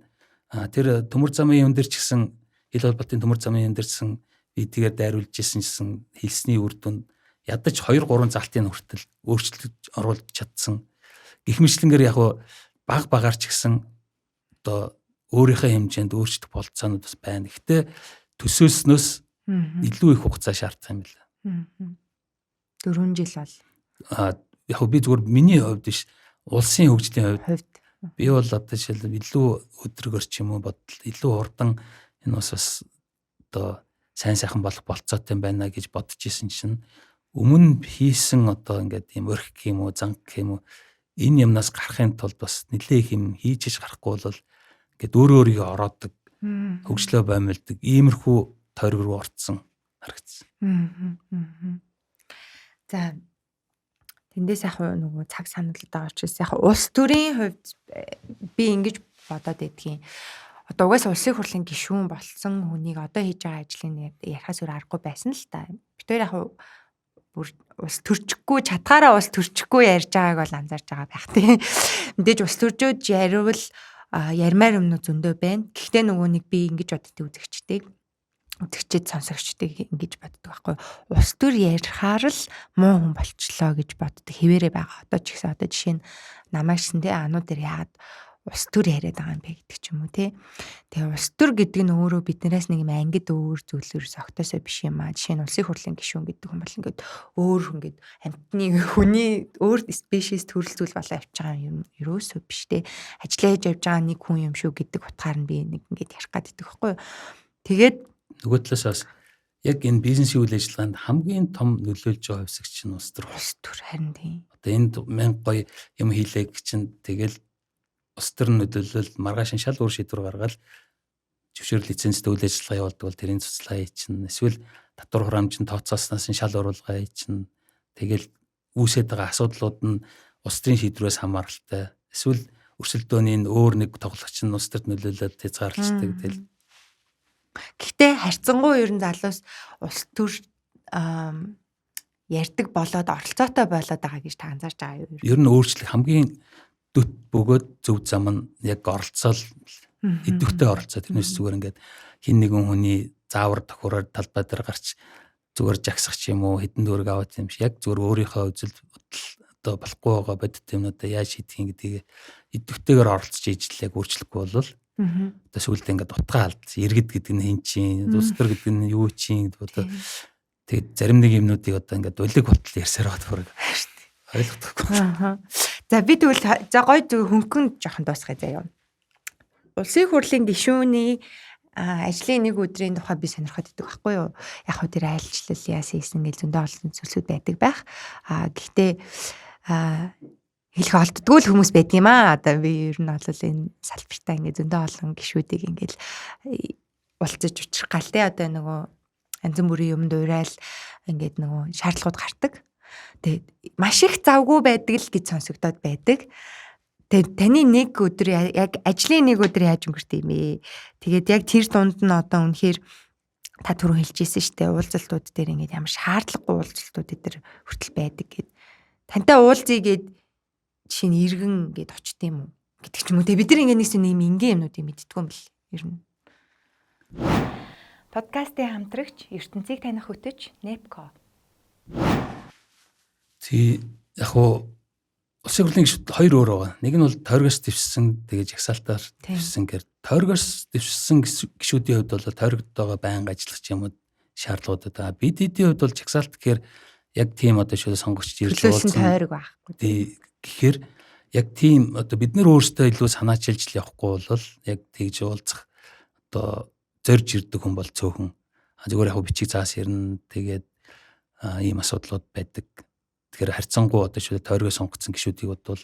Тэр төмөр замын юм дээр ч гэсэн хил холбоотын төмөр замын юм дээр ч гэсэн би тэгээр дайруулж исэн гэсэн хэлсний үр дүнд ядаж 2 3 залтын хүртэл өөрчлөлт оруулж чадсан. Гэх мэтлэнгээр яг баг багаар ч гэсэн одоо өөрийнхөө хэмжээнд өөрчлөх болцоонууд бас байна. Гэхдээ төсөөлснөөс илүү их хугацаа шаардах юм байна. 4 жил бол яг би зүгээр миний хувьд биш, улсын хөгжлийн хувьд би бол одоо жишээл илүү өдрөгөр ч юм уу бодол илүү хурдан энэ бас одоо сайн сайхан болох болцоотой юм байна гэж бодож исэн чинь өмнө хийсэн одоо ингээд юм орхи гэх юм уу, занг гэх юм уу энэ юмнаас гарахын тулд бас нэлээ их юм хийж иж гарахгүй бол ингээд өөрөө өөрийгөө ороодог, хөгжлөө баймилдаг иймэрхүү тойрог руу орцсон харагдсан. За тэндээс яг нөгөө цаг саналаад байгаа учраас яг улс төрийн хувьд би ингэж бодоод байдгийн. Одоо угаасаа улсын хурлын гишүүн болсон хүнийг одоо хийж байгаа ажлыг ярихаас өөр аргагүй байсан л та. Бид хоёр яг бүр улс төрчихгүй чадхаараа улс төрчихгүй ярьж байгааг бол анзаарч байгаа байх тийм. Мэдээж улс төржөөд яриул ярмаар юмнууд зөндөө байна. Гэхдээ нөгөө нэг би ингэж боддог үзэгчтэй үзэгчид сонсогчдыг ингэж боддог байхгүй. Улс төр ярихаар л муу хүн болчлоо гэж боддог хэвээрээ байгаа. Одоо ч гэсэн одоо жишээ нь намайг шин тэ ануу дээр яагаад улс төр яриад байгаа юм бэ гэдэг ч юм уу те. Тэгээ улс төр гэдэг нь өөрөө биднээс нэг юм ангид өөр зүйлээр согтосоо биш юм аа. Жишээ нь улсын хурлын гишүүн гэдэг хүн бол ингээд өөр ингээд амьтны хүний өөр спешиэс төрөл зүйл болоо явж байгаа юм ерөөсөө биш те. Ажиллаа хийж явж байгаа нэг хүн юм шүү гэдэг утгаар нь би нэг ингээд ярих гэдэг байхгүй юу. Тэгээд нөгөө талаас бас яг энэ бизнесийн үйл ажиллагаанд хамгийн том нөлөөлж байгаа хувьсагч нь улс төр. Улс төр харин тийм. Одоо энд мянга гоё юм хийлээ гэж чинь тэгэл улс төр нөлөөлөл маргааш шал өөр шийдвэр гаргаад зөвшөөрөл лицензтэй үйл ажиллагаа явуулдаг бол тэрийн цуцлаа чинь эсвэл татвар хураамж нь тооцоолсноос нь шал оруулгаа чинь тэгэл үүсээд байгаа асуудлууд нь улс төрийн шийдвэрээс хамааралтай. Эсвэл өрсөлдөөний өөр нэг тоглогч нь улс төрт нөлөөлөөд хязгаарлцдаг. Тэгэл Гэхдээ харьцангуй ер нь залуус улс төр ярьдаг болоод оролцоотой болоод байгаа гэж та анзаарч байгаа юу? Ер нь өөрчлөх хамгийн дөт бөгөөд зөв зам нь яг оролцоол идэвхтэй оролцоо. Тэрнээс зүгээр ингээд хин нэгэн хүний заавар тохиороор талбай дээр гарч зүгээр жагсах ч юм уу хэдэн төгрөг аваад юм шиг яг зүгээр өөрийнхөө үзэл бодол одоо болохгүй байгаа бодит юмнуудаа яаж шийдэх юм гэдгийг идэвхтэйгээр оролцож ижил яг өөрчлөхгүй бол одоо сүүлдээ ингээд утгаа алдсан. Иргэд гэдэг нь хэн чинь, улс төр гэдэг нь юу чинь гэдэг одоо тэгээд зарим нэг юмнуудыг одоо ингээд улиг болтол ярьсаар байгаа бүр ойлгохгүй. За би тэгвэл за гой зүг хөнгөн жоохон дуусгая заяа. Улсын хурлын гишүүний ажлын нэг өдрийн тухай би сонирхоод идэг байхгүй юу? Яг хөө тэр айлчлал яасан хийсэн гэл зөндөө олон зүйлсүүд байдаг байх. Гэхдээ хэлэх олддгүй л хүмүүс байдаг юм аа. Одоо би ер нь бол энэ салбартаа ингээ зөндөө олон гишүүдийг ингээл уулзаж учрах гал те одоо нөгөө янз бүрийн юмд уриал ингээд нөгөө шаардлагууд гардаг. Тэгээд маш их завгүй байдаг л гэж сонсогдоод байдаг. Тэгээд таны нэг өдөр яг ажлын нэг өдөр яаж өнгөрт юм бэ? Тэгээд яг тэр дунд нь одоо үнэхээр та түрүү хэлжсэн шүү дээ, уулзалтууд дээр ингээд ямар шаардлагагүй уулзалтууд дээр хүртэл байдаг гэд. Тантай уулзъя гэд жишээ нь иргэн гэд очт юм уу гэдэг ч юм уу. Тэгээ бид нар ингээд нэг юм энгийн юмнуудыг мэддэггүй юм бэл ер нь. Подкастын хамтрагч ертөнцийг таних хөтөч Nepco. Тий, яг уу улсын хурлын гишүүд хоёр өөр байгаа. Нэг нь бол тойргоос дэвшсэн, тэгээ жагсаалтаар дэвшсэн гэр тойргоос дэвшсэн гишүүдийн хувьд бол тойрогдоогоо байнга ажиллах юм уу шаардлагууд байгаа. БДД-ийн хувьд бол жагсаалт гэхээр яг тийм одоо шууд сонгогч ирж уулзсан тойрог байхгүй. Тий, гэхээр яг тийм одоо бид нар өөрсдөө илүү санаачилж л явахгүй бол яг тэгж уулзах одоо зорж ирдэг хүн бол цөөхөн. Зүгээр яг бичиг цаас ирнэ, тэгээд ийм асуудлууд байдаг. Тэгэхээр харьцангуй одоо шууд тойргоо сонгогдсон гишүүдийг бодвол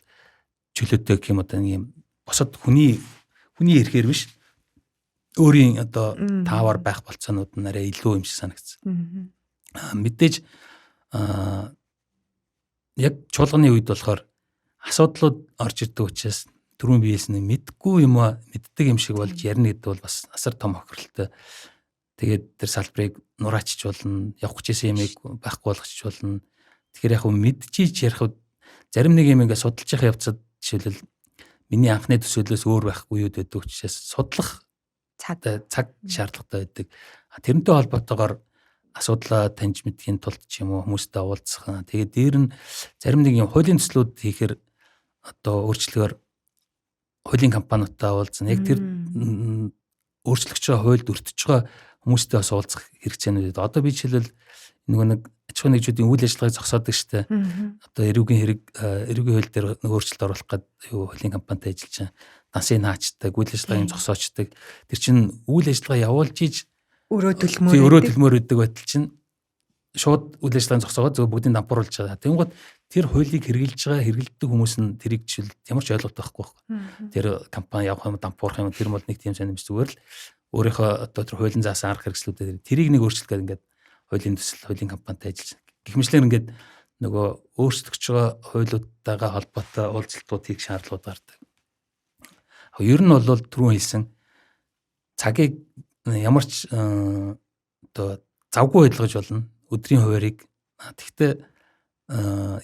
чөлөөтэй гэх юм одоо нэг юм босод хүний эрхээр биш өөрийн одоо таавар байх болцоонууд нь арай илүү юм шиг санагдсан. Мэдээж яг чуулганы үед болохоор асуудлууд орж ирдэг учраас түрүүн би хэлсэн мэдгүй юм а мэддэг юм шиг болж ярина гэдэг бол бас асар том хохиролтой. Тэгээд тэр салбарыг нураачч болно, явах гэжсэн юмыг байхгүй болгочих болно. Тэгэхээр яг мэдчихийж ярих зарим нэг юм ингээд судалж явах явцад жишээлбэл миний анхны төсөөлөөс өөр байхгүй юуд байдаг учраас судлах цаг шаардлагатай байдаг. Тэрнтэй холбоотойгоор асуудлаа таньж мэдхийн тулд ч юм уу хүмүүстэй уулзах. Тэгээд дээр нь зарим нэг юм хуулийн төслүүд хийхээр одоо өөрчлөгөөр хуулийн компаниудтай уулзна. Яг тэр өөрчлөгч байгаа хуульд өртөж байгаа хүмүүстэй бас уулзах хэрэгцээнүүд. Одоо би жишээлбэл нөгөө нэг аж ахуйн нэгжүүдийн үйл ажиллагааг зогсоодог штэ. Одоо эрүүгийн хэрэг эрүүгийн хууль дээр нэг өөрчлөлт оруулах гээд юу хуулийн компанитай ажиллаж байгаа. Дансыг наачдаг, үйл ажиллагааг зогсоочдаг. Тэр чинь үйл ажиллагаа явуулж иж өрөө төлмөр өгдөг байтал чинь шууд үйл ажиллагааг зогсоогоод зөв бүгдийг дампууруулж байгаа. Тэнгууд тэр хуулийг хэрэгжилж байгаа хэрэглэдэг хүмүүс нь тэрийг жишээл ямар ч ойлголт байхгүй байхгүй. Тэр компани явах юм дампуурах юм тэр бол нэг тийм сонирм биш, зүгээр л өөрийнхөө одоо тэр хуулийн заасан арга хэрэгслүүдээр тэрийг нэг өөрчлөх гээд ингээд хуулийн төсөл, хуулийн компанитай ажиллаж гэх мэтлэр ингээд нөгөө өөрчлөгдөж байгаа хуулиудтайгаа холбоотой уулзалтууд хийх шаардлагууд гардаг. Ер нь бол түрүүн хэлсэн цагийг ямар ч одоо завгүй ойлгож болно өдрийн хуваарийг. Тэгэхдээ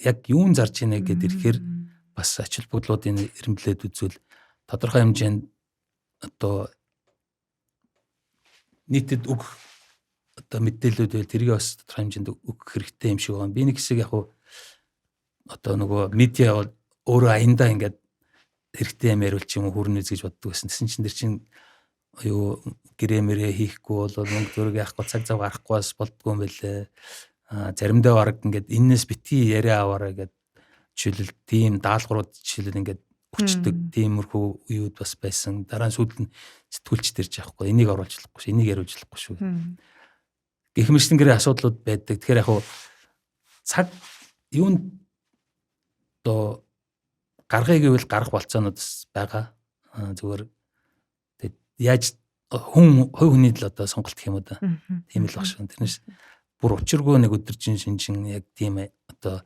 яг юун зарж ийнэ гэдээ ирэхээр бас ач холбогдлуудын эрэмблээд үзвэл тодорхой хэмжээнд одоо нийтэд өгөх одоо мэдээлэлүүд байл тэрийг бас тодорхой хэмжээнд өгөх хэрэгтэй юм шиг байна. Би нэг хэсэг яг одоо нөгөө медиа бол өөрөө аяндаа ингээд хэрэгтэй юм яриулч юм уу хүрнэ гэж боддог байсан. Тэсэн чинь тэр чинь юу гэрээ мэрээ хийхгүй бол мөнгө төгрөг яахгүй цаг зав гарахгүй бас болдгоо юм байлээ. Заримдаа бараг ингээд эннээс битгий яриа аваарай гэд жишээлбэл тийм даалгаврууд жишээлбэл ингээд өчтдөг тиймэрхүү үеуд бас байсан. Дараа нь сүйдэл нь сэтгүүлч дэрж явахгүй энийг оруулж болохгүй шүү, энийг яриулж болохгүй шүү. Гэх мэтчилэнгээр асуудлууд байдаг. Тэгэхээр яг цаг юунд одоо гаргая гэвэл гарах болцоонууд бас байгаа. Зүгээр тэгээд яаж хүн хувь хүний л одоо сонголт гэх юм уу да. Тийм л баг шүү. Тэрнээс бүр учиргүй нэг өдөржин шинжин яг тийм одоо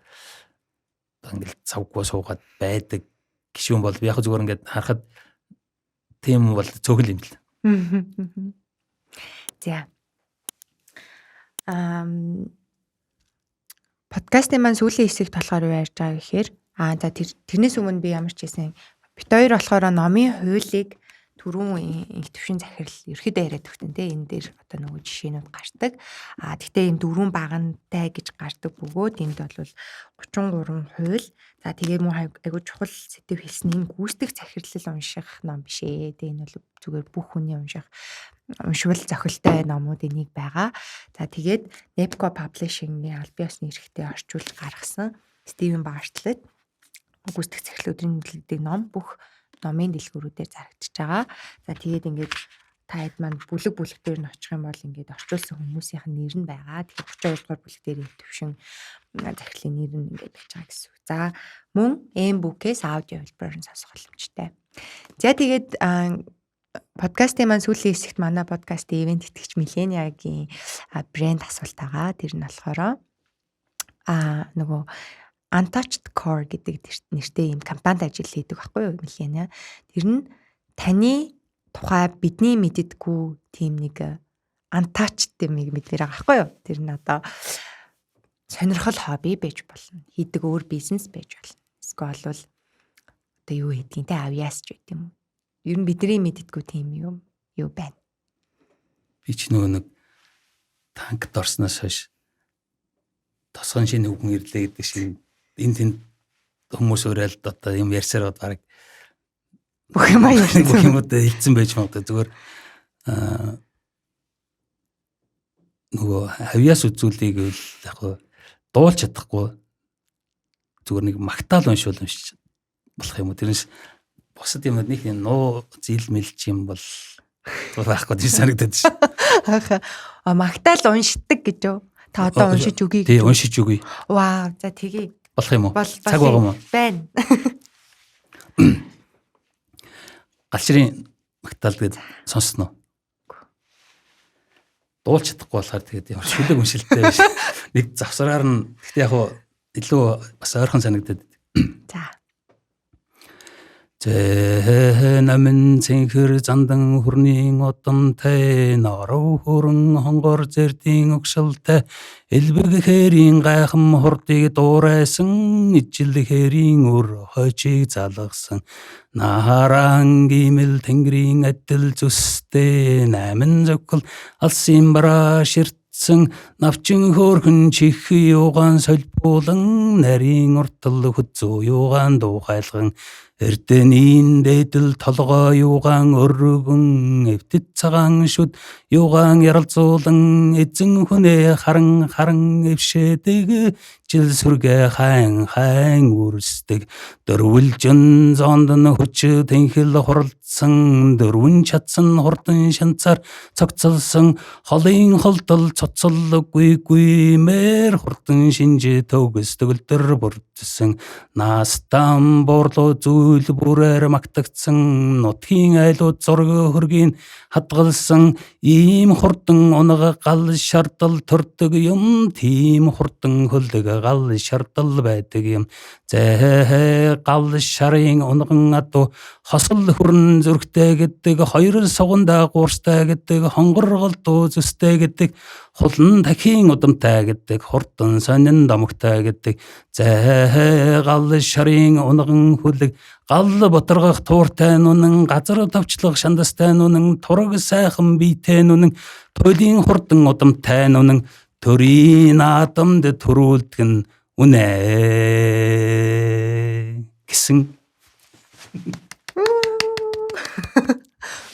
ингээл цавгүй суугаад байдаг гişүүн бол яг зүгээр ингээд харахад тийм бол цөөхөл юм л. За. Подкастын маань сүүлийн хэсэгт болохоор юу ярьж байгаа гэхээр за тэрнээс өмнө би ямар ч хэлсэн бит хоёр болохоор номын хуулийг түрүүн инх төвшин захирал ерөөхдөө яриад өгтөн те энэ дээр одоо нөгөө жишээнүүд гардаг. Тэгтээ ийм дөрвөн баганатай гэж гардаг бөгөөд энд бол 33 хууль. За тэгээ мөн айгуу чухал сэдэв хэлсэн энэ гүйцэтгэх захирлал унших ном биш ээ. Тэгээ энэ бол зүгээр бүх хүний унших уншвал зохилтой номуудын нэг байгаа. За тэгээд Nepco Publishing-ийн албан ёсны эрхтэй орчуулж гаргасан Стивен Бартлетт гүйцэтгэх захирал өдрийн мэдлэгдэг ном бүх номын дэлгүүрүүдээр зарагдчихж байгаа. За тэгээд ингээд та хэд маань бүлэг бүлэг дээр нь очих юм бол ингээд орчуулсан хүмүүсийнх нь нэр нь байгаа. Тэгэхээр 32 дугаар бүлэг дээр энэ төвшин захирлын нэр нь ингээд байж байгаа гэсэн үг. За мөн M-Book-ээс аудио хэлбэрээр нь сонсох боломжтой. За тэгээд Подкастын маань сүүлийн хэсэгт манай подкастын ивент итгэгч Милениагийн брэнд асуулт байгаа. Тэр нь болохоор нөгөө Untouched Core гэдэг нэртэй юм компанид ажил хийдэг байхгүй юу Миления. Тэр нь таны тухай бидний мэддэггүй тийм нэг untouched юмыг мэдмээр байгаа байхгүй юу? Тэр нь одоо сонирхол, хобби байж болно. Хийдэг өөр бизнес байж болно. Эсвэл бол одоо юу хийдгийг те, авьяас ч байт юм уу. Ер нь бидний мэддэггүй тийм юм юу байна? Би ч нөгөө нэг танкд орсноос хойш тосгон шинэ хүүхэн ирлээ гэдэг шиг энэ тэнд хүмүүс уриалд одоо юм ярьсаар баг бүх юм ярьсан. Бүх юм одоо хэлсэн байж магадгүй, зүгээр нөгөө хавьяас үзүүлээг гэвэл яг хуу дуулж чадахгүй, зүгээр нэг магтаал уншвал уншиж болох юм уу. Тэрнээс бусад юм нэг нуу зил мэлч юм бол байхгүй тийм санагдаад шин. Аа, магтаал уншдаг гэж юу? Та одоо уншиж өгье. Тий, уншиж өгье. Вау, за тэгье. Болох юм уу? Цаг байгаа юм уу? Байна. Галчрын магтаал гээд сонссноо. Дуулж чадахгүй болохоор тэгээд ямар шүлэг уншилттай биш. Нэг завсраар нь, гэхдээ яг хуу илүү бас ойрхон санагдаад. За. Зэ намын цэнхэр зандан хүрний удамтай, норов хөрөн хонгор зэрдийн өгшөлтэй, элбэг хээрийн гайхам хурдыг дуурайсан, ижил хээрийн үр хойчийг залгасан, нараан гимэл тэнгэрийн адил зүстэй, найман зохил алсын бараа ширтсэн, навчин хөөрхөн чих юугаан солбуулан, нарийн уртал хөзөө юугаан дуухайлган, Эрдэнийн дээдэл толгой юугаан өргөн, эвтэт цагаан шүд юугаан яралзуулан, эзэн хүнээ харан харан эвшээдэг, жил сүргэ хайн хайн үрсдэг, дөрвөлжин зоонд нь хүч тэнхэл хуралдсан, дөрвөн чадсан хурдан шанцаар цогцолсон, холын холдол цоцолгүй гүймээр хурдан шинж төгс төгөлдөр бүрдсэн, наастан буурлуу зүйл бүрээр магтагдсан, нутгийн айлууд зураг хөргийн хадгалсан, ийм хурдан унага гал шардал төрдөг юм, тийм хурдан хөлөг гал шардал байдаг юм. Зэ гал шарын унган адуу хосол хүрэн зүрхтэй гэдэг, хоёр сугандаа гуурстай гэдэг, хонгор голдуу зүстэй гэдэг, хулан дахин удамтай гэдэг, хурдан сонин домогтой гэдэг. Зэ гал шарын унган хүлэг гал ботаргах тууртай нүнэн, газар товчлох шандастай нүнэн, тураг сайхан биетэй нүнэн, туйлын хурдан удамтай нүнэн, төрийн наадамд төрүүлдэг нь үнэ гэсэн.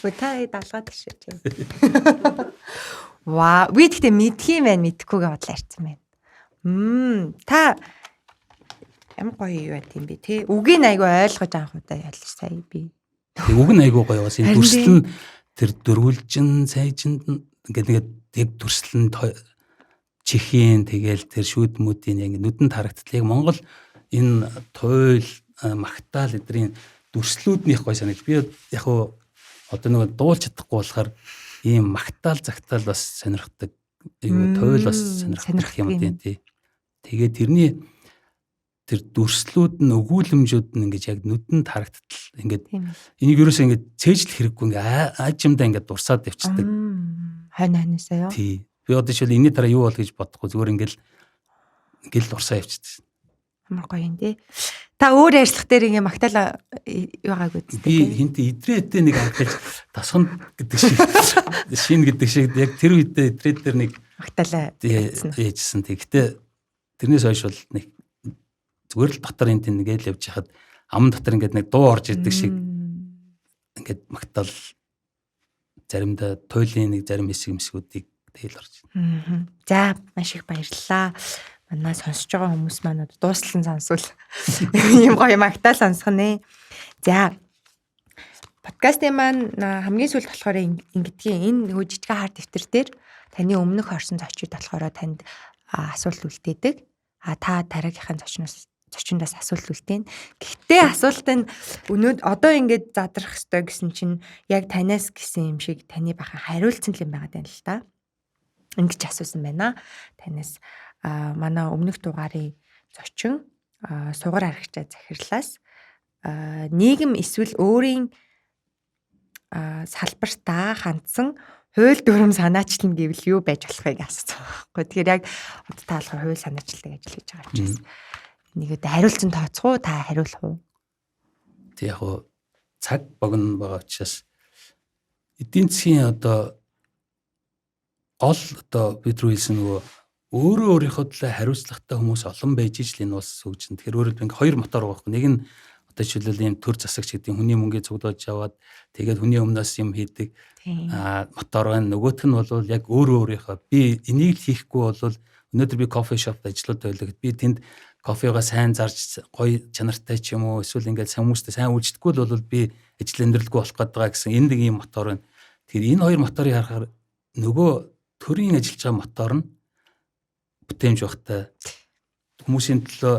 Өө, та далгаад иршээж. Вау, би тэгтээ мэдх юм байна, мэдхгүйгээ бодлоо ярьсан байна. Та ямар гоё юу байт юм бэ те? Үгийг айгүй ойлгож анх удаа ялж сая би. Тэг үг нь айгүй гоё бас энэ дүрслэл нь тэр дөрвөлжин сайжинд ингээд нэг тэг дүрслэл нь чихийн тэгэл тэр шүүдмүүдийн яг нүдэнд харагдтал яг Монгол энэ туйл магтаал эдрийн дүрслүүднийх гоё санагд. Би яг уу одоо нөгөө дуулж чадахгүй болохоор ийм магтаал загтаал бас сонирхдаг. Айгу туйл бас сонирхдаг юм тий. Тэгээд тэрний тэр дүрслүүд нь, өгүүлэмжүүд нь ингэж яг нүдэнд харагдтал ингээд энийг ерөөсөө ингээд цээжлэх хэрэггүй, ингээд аажимдаа ингээд дурсаад явцдаг. Хойно хойноосоо юу? Тий. Би одоо жишээл энэний дараа юу бол гэж бодохгүй, зүгээр ингээл дурсаа явчихдаг. Амар гоё юм тий. Та өөр ярьцлах дээр ингээ магтаал юугаагүй үстэй. Би хинтээ идрээтэй нэг анхаж тасганд гэдэг шиг шин гэдэг шиг яг тэр үедээ идрээ дээр нэг магтаалаа яжсэн. Гэхдээ тэрнээс хойш бол нэг зүгээр л дотор энэ тэн ингээл явж хахад аман дотор ингээд нэг дуу орж ирдэг шиг ингээд магтаал заримдаа туйлын нэг зарим хэсэг мэсгүүдийг тэгэл орж ирнэ. За, маш их баярлалаа. Манай сонсож байгаа хүмүүс маань дуустал нь сонсвол ийм гоё магтаал сонсох нэ. За, подкастын маань хамгийн сүүлд болохоор ингэдгийн энэ нөгөө жижигхэн хар дэвтэр дээр таны өмнөх орсон зочид болохоор танд асуулт үлдээдэг. А та дараагийнхын зочноос Зочиндаас асуулт үлдээн. Гэхдээ асуулт нь өнөөд одоо ингээд задрах ёстой гэсэн чинь яг танаас гэсэн юм шиг таны бахан хариулсан юм байгаа даа л та. Ингэж асуусан байна. Танаас манай өмнөх дугаарын зочин сугар арагчаа захирлаас нийгэм эсвэл өөрийн салбартаа хандсан хууль дүрм санаачлал гэвэл юу байж болохыг асуусан байхгүй. Тэгэхээр яг одоо та болохоор хууль санаачилдаг ажил хийж байгаа учраас нэг өдөө хариулсан тооцох уу, та хариулах уу? Тэг яг хуу цаг богино байгаа учраас эдийн засгийн одоо гол одоо бид рүү хэлсэн нөгөө өөрөө өөрийнхөө төлөө хариуцлагатай хүмүүс олон байж ижил энэ улс хөгжин. Тэгэхээр өөрөөр хэлбэл хоёр мотор байгаа байхгүй. Нэг нь одоо жишээлбэл ийм төр засагч гэдэг хүний мөнгийг цуглуулж аваад тэгээд хүний өмнөөс юм хийдэг мотор байна. Нөгөөх нь бол яг өөрөө өөрийнхөө би энийг л хийхгүй бол өнөөдөр би кофе шопд ажиллаад байлаа гэхэд би тэнд кофегаа сайн зарж гоё чанартай ч юм уу эсвэл ингээд сайн хүмүүстэй сайн үйлчлэхгүй л бол би ажил амьдралгүй болох гээд байгаа гэсэн энэ нэг ийм мотор байна. Тэгэхээр энэ хоёр моторыг харахаар нөгөө төрийн ажиллаж байгаа мотор нь бүтээмж багтай хүмүүсийн төлөө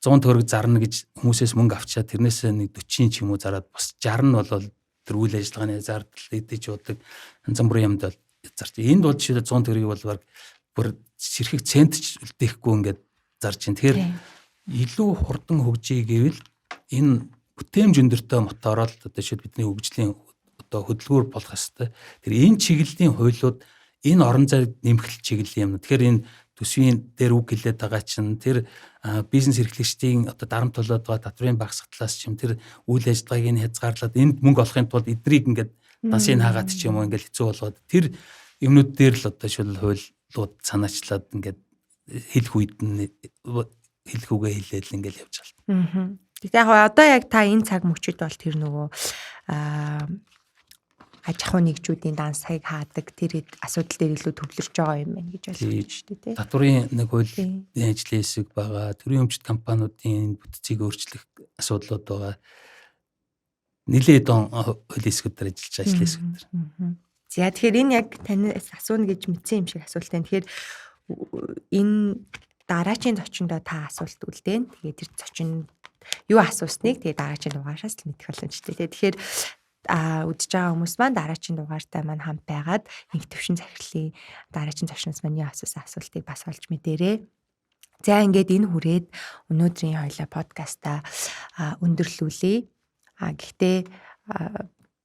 100 төгрөг зарна гэж хүмүүсээс мөнгө авчаад тэрнээсээ нэг 40 ч юм уу зараад бас 60 нь бол тэр үйл ажиллагааны зардал эдэж удаг янз бүрийн юмд бол зарч. Энд бол жишээлбэл 100 төгрөгийг бол баг бүр ширхэг цент ч үлдээхгүй ингээд зарж чинь. Тэгэхээр илүү хурдан хөгжиж гэвэл энэ бүтээмж өндөртэй мотороо л одоо жишээл бидний хөгжлийн одоо хөдөлгүүр болох ёстой. Тэр энэ чиглэлийн хуулиуд энэ орон зайд нэмэх чиглэлийн юм. Тэгэхээр энэ төсвийн дээр үг хэлээд байгаа чинь тэр бизнес эрхлэгчдийн одоо дарамт болоод байгаа татврын багасгах талаас ч юм тэр үйл ажиллагааг нь хязгаарлаад энд мөнгө олохын тулд эдрийг ингээд дансыг хаагаад ч юм уу ингээд хэцүү болгоод тэр юмнууд дээр л одоо шил хуулиуд санаачлаад ингээд хэлэх үед нь хэлэх үгээ хэлээл ингээд явж байгаа. Тэгтээ яг одоо яг та энэ цаг мөчид бол тэр нөгөө аж ахуй нэгжүүдийн дансыг хаадаг тэр асуудал дээр илүү төвлөрч байгаа юм байна гэж ойлгож шүү дээ, тий. Татврын нэг хуулийн ажлын хэсэг байгаа. Төрийн өмчт компаниудын бүтцийг өөрчлөх асуудлууд байгаа. Нилээд он хуулийн хэсгүүд дээр ажиллаж байгаа ажлын хэсгүүд дээр. За тэгэхээр энэ яг танаас асууна гэж мэдсэн юм шиг асуулт байна. Тэгэхээр энэ дараачийн зочиндоо та асуулт үлдээн. Тэгээд тэр зочин юу асуусныг тэгээд дараачийн дугаараас л мэдэх боломжтой. Тэгэхээр үдж байгаа хүмүүс маань дараачийн дугаартай маань хамт байгаад инх төвшин захирлын дараачийн зочноос маань юу асуусан асуултыг бас олж мэдээрэй. За ингээд энэ хүрээд өнөөдрийн хоёлаа подкаста өндөрлүүлье. Гэхдээ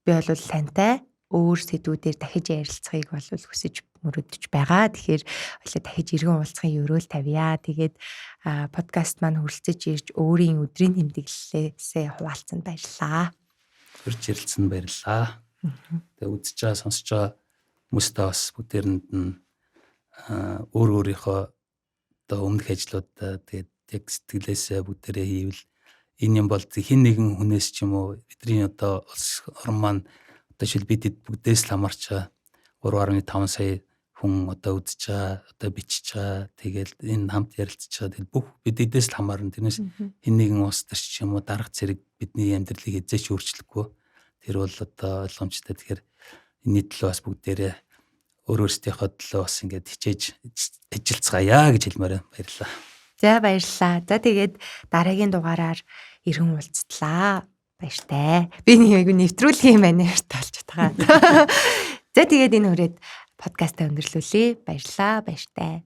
би бол тантай өөр сэдвүүдээр дахиж ярилцахыг бол хүсэж мөрөдөж байгаа. Тэгэхээр хоёлаа дахиж иргэн уулзахын өрөөл тавья. Тэгээд подкаст маань хүрэлцэж ирж өөрийн өдрийн тэмдэглэлээсээ хуваалцсанд баярлалаа. Урьж ярилцсан баярлалаа. Тэгээ үзэж байгаа сонсож байгаа хүмүүстээ бас бүгдээрэнд нь өөр өөрийнхөө одоо өмнөх ажлуудаа тэгээд яг сэтгэлээсээ бүгдээрээ хийвэл энэ юм бол хэн нэгэн хүнээс ч юм уу бидний одоо улс орн маань одоо жишээл бид бүгдээс л хамаарч байгаа 3.5 сая хүн одоо үзэж байгаа, одоо бичиж байгаа, тэгэл энэ хамт ярилцж байгаа. Тэгэл бүх бид эдээс л хамаарна. Тэрнээс хэн нэгэн улс төр ч юм уу дарга зэрэг бидний амьдралыг эзээч өөрчлөхгүй. Тэр бол одоо ойлгомжтой. Тэгэхээр энэний төлөө бас бүгдээрээ өөр өөрсдийнхөө төлөө бас ингээд хичээж ажиллацгаая гэж хэлмээр байна. Баярлалаа. За баярлалаа. За тэгээд дараагийн дугаараар иргэн уулзтлаа. Баяртай. Би нэг нэвтрүүлгийн манерт болж байгаа. За тэгээд энэ хүрээд подкастаа өндөрлүүлье. Баярлалаа. Баяртай.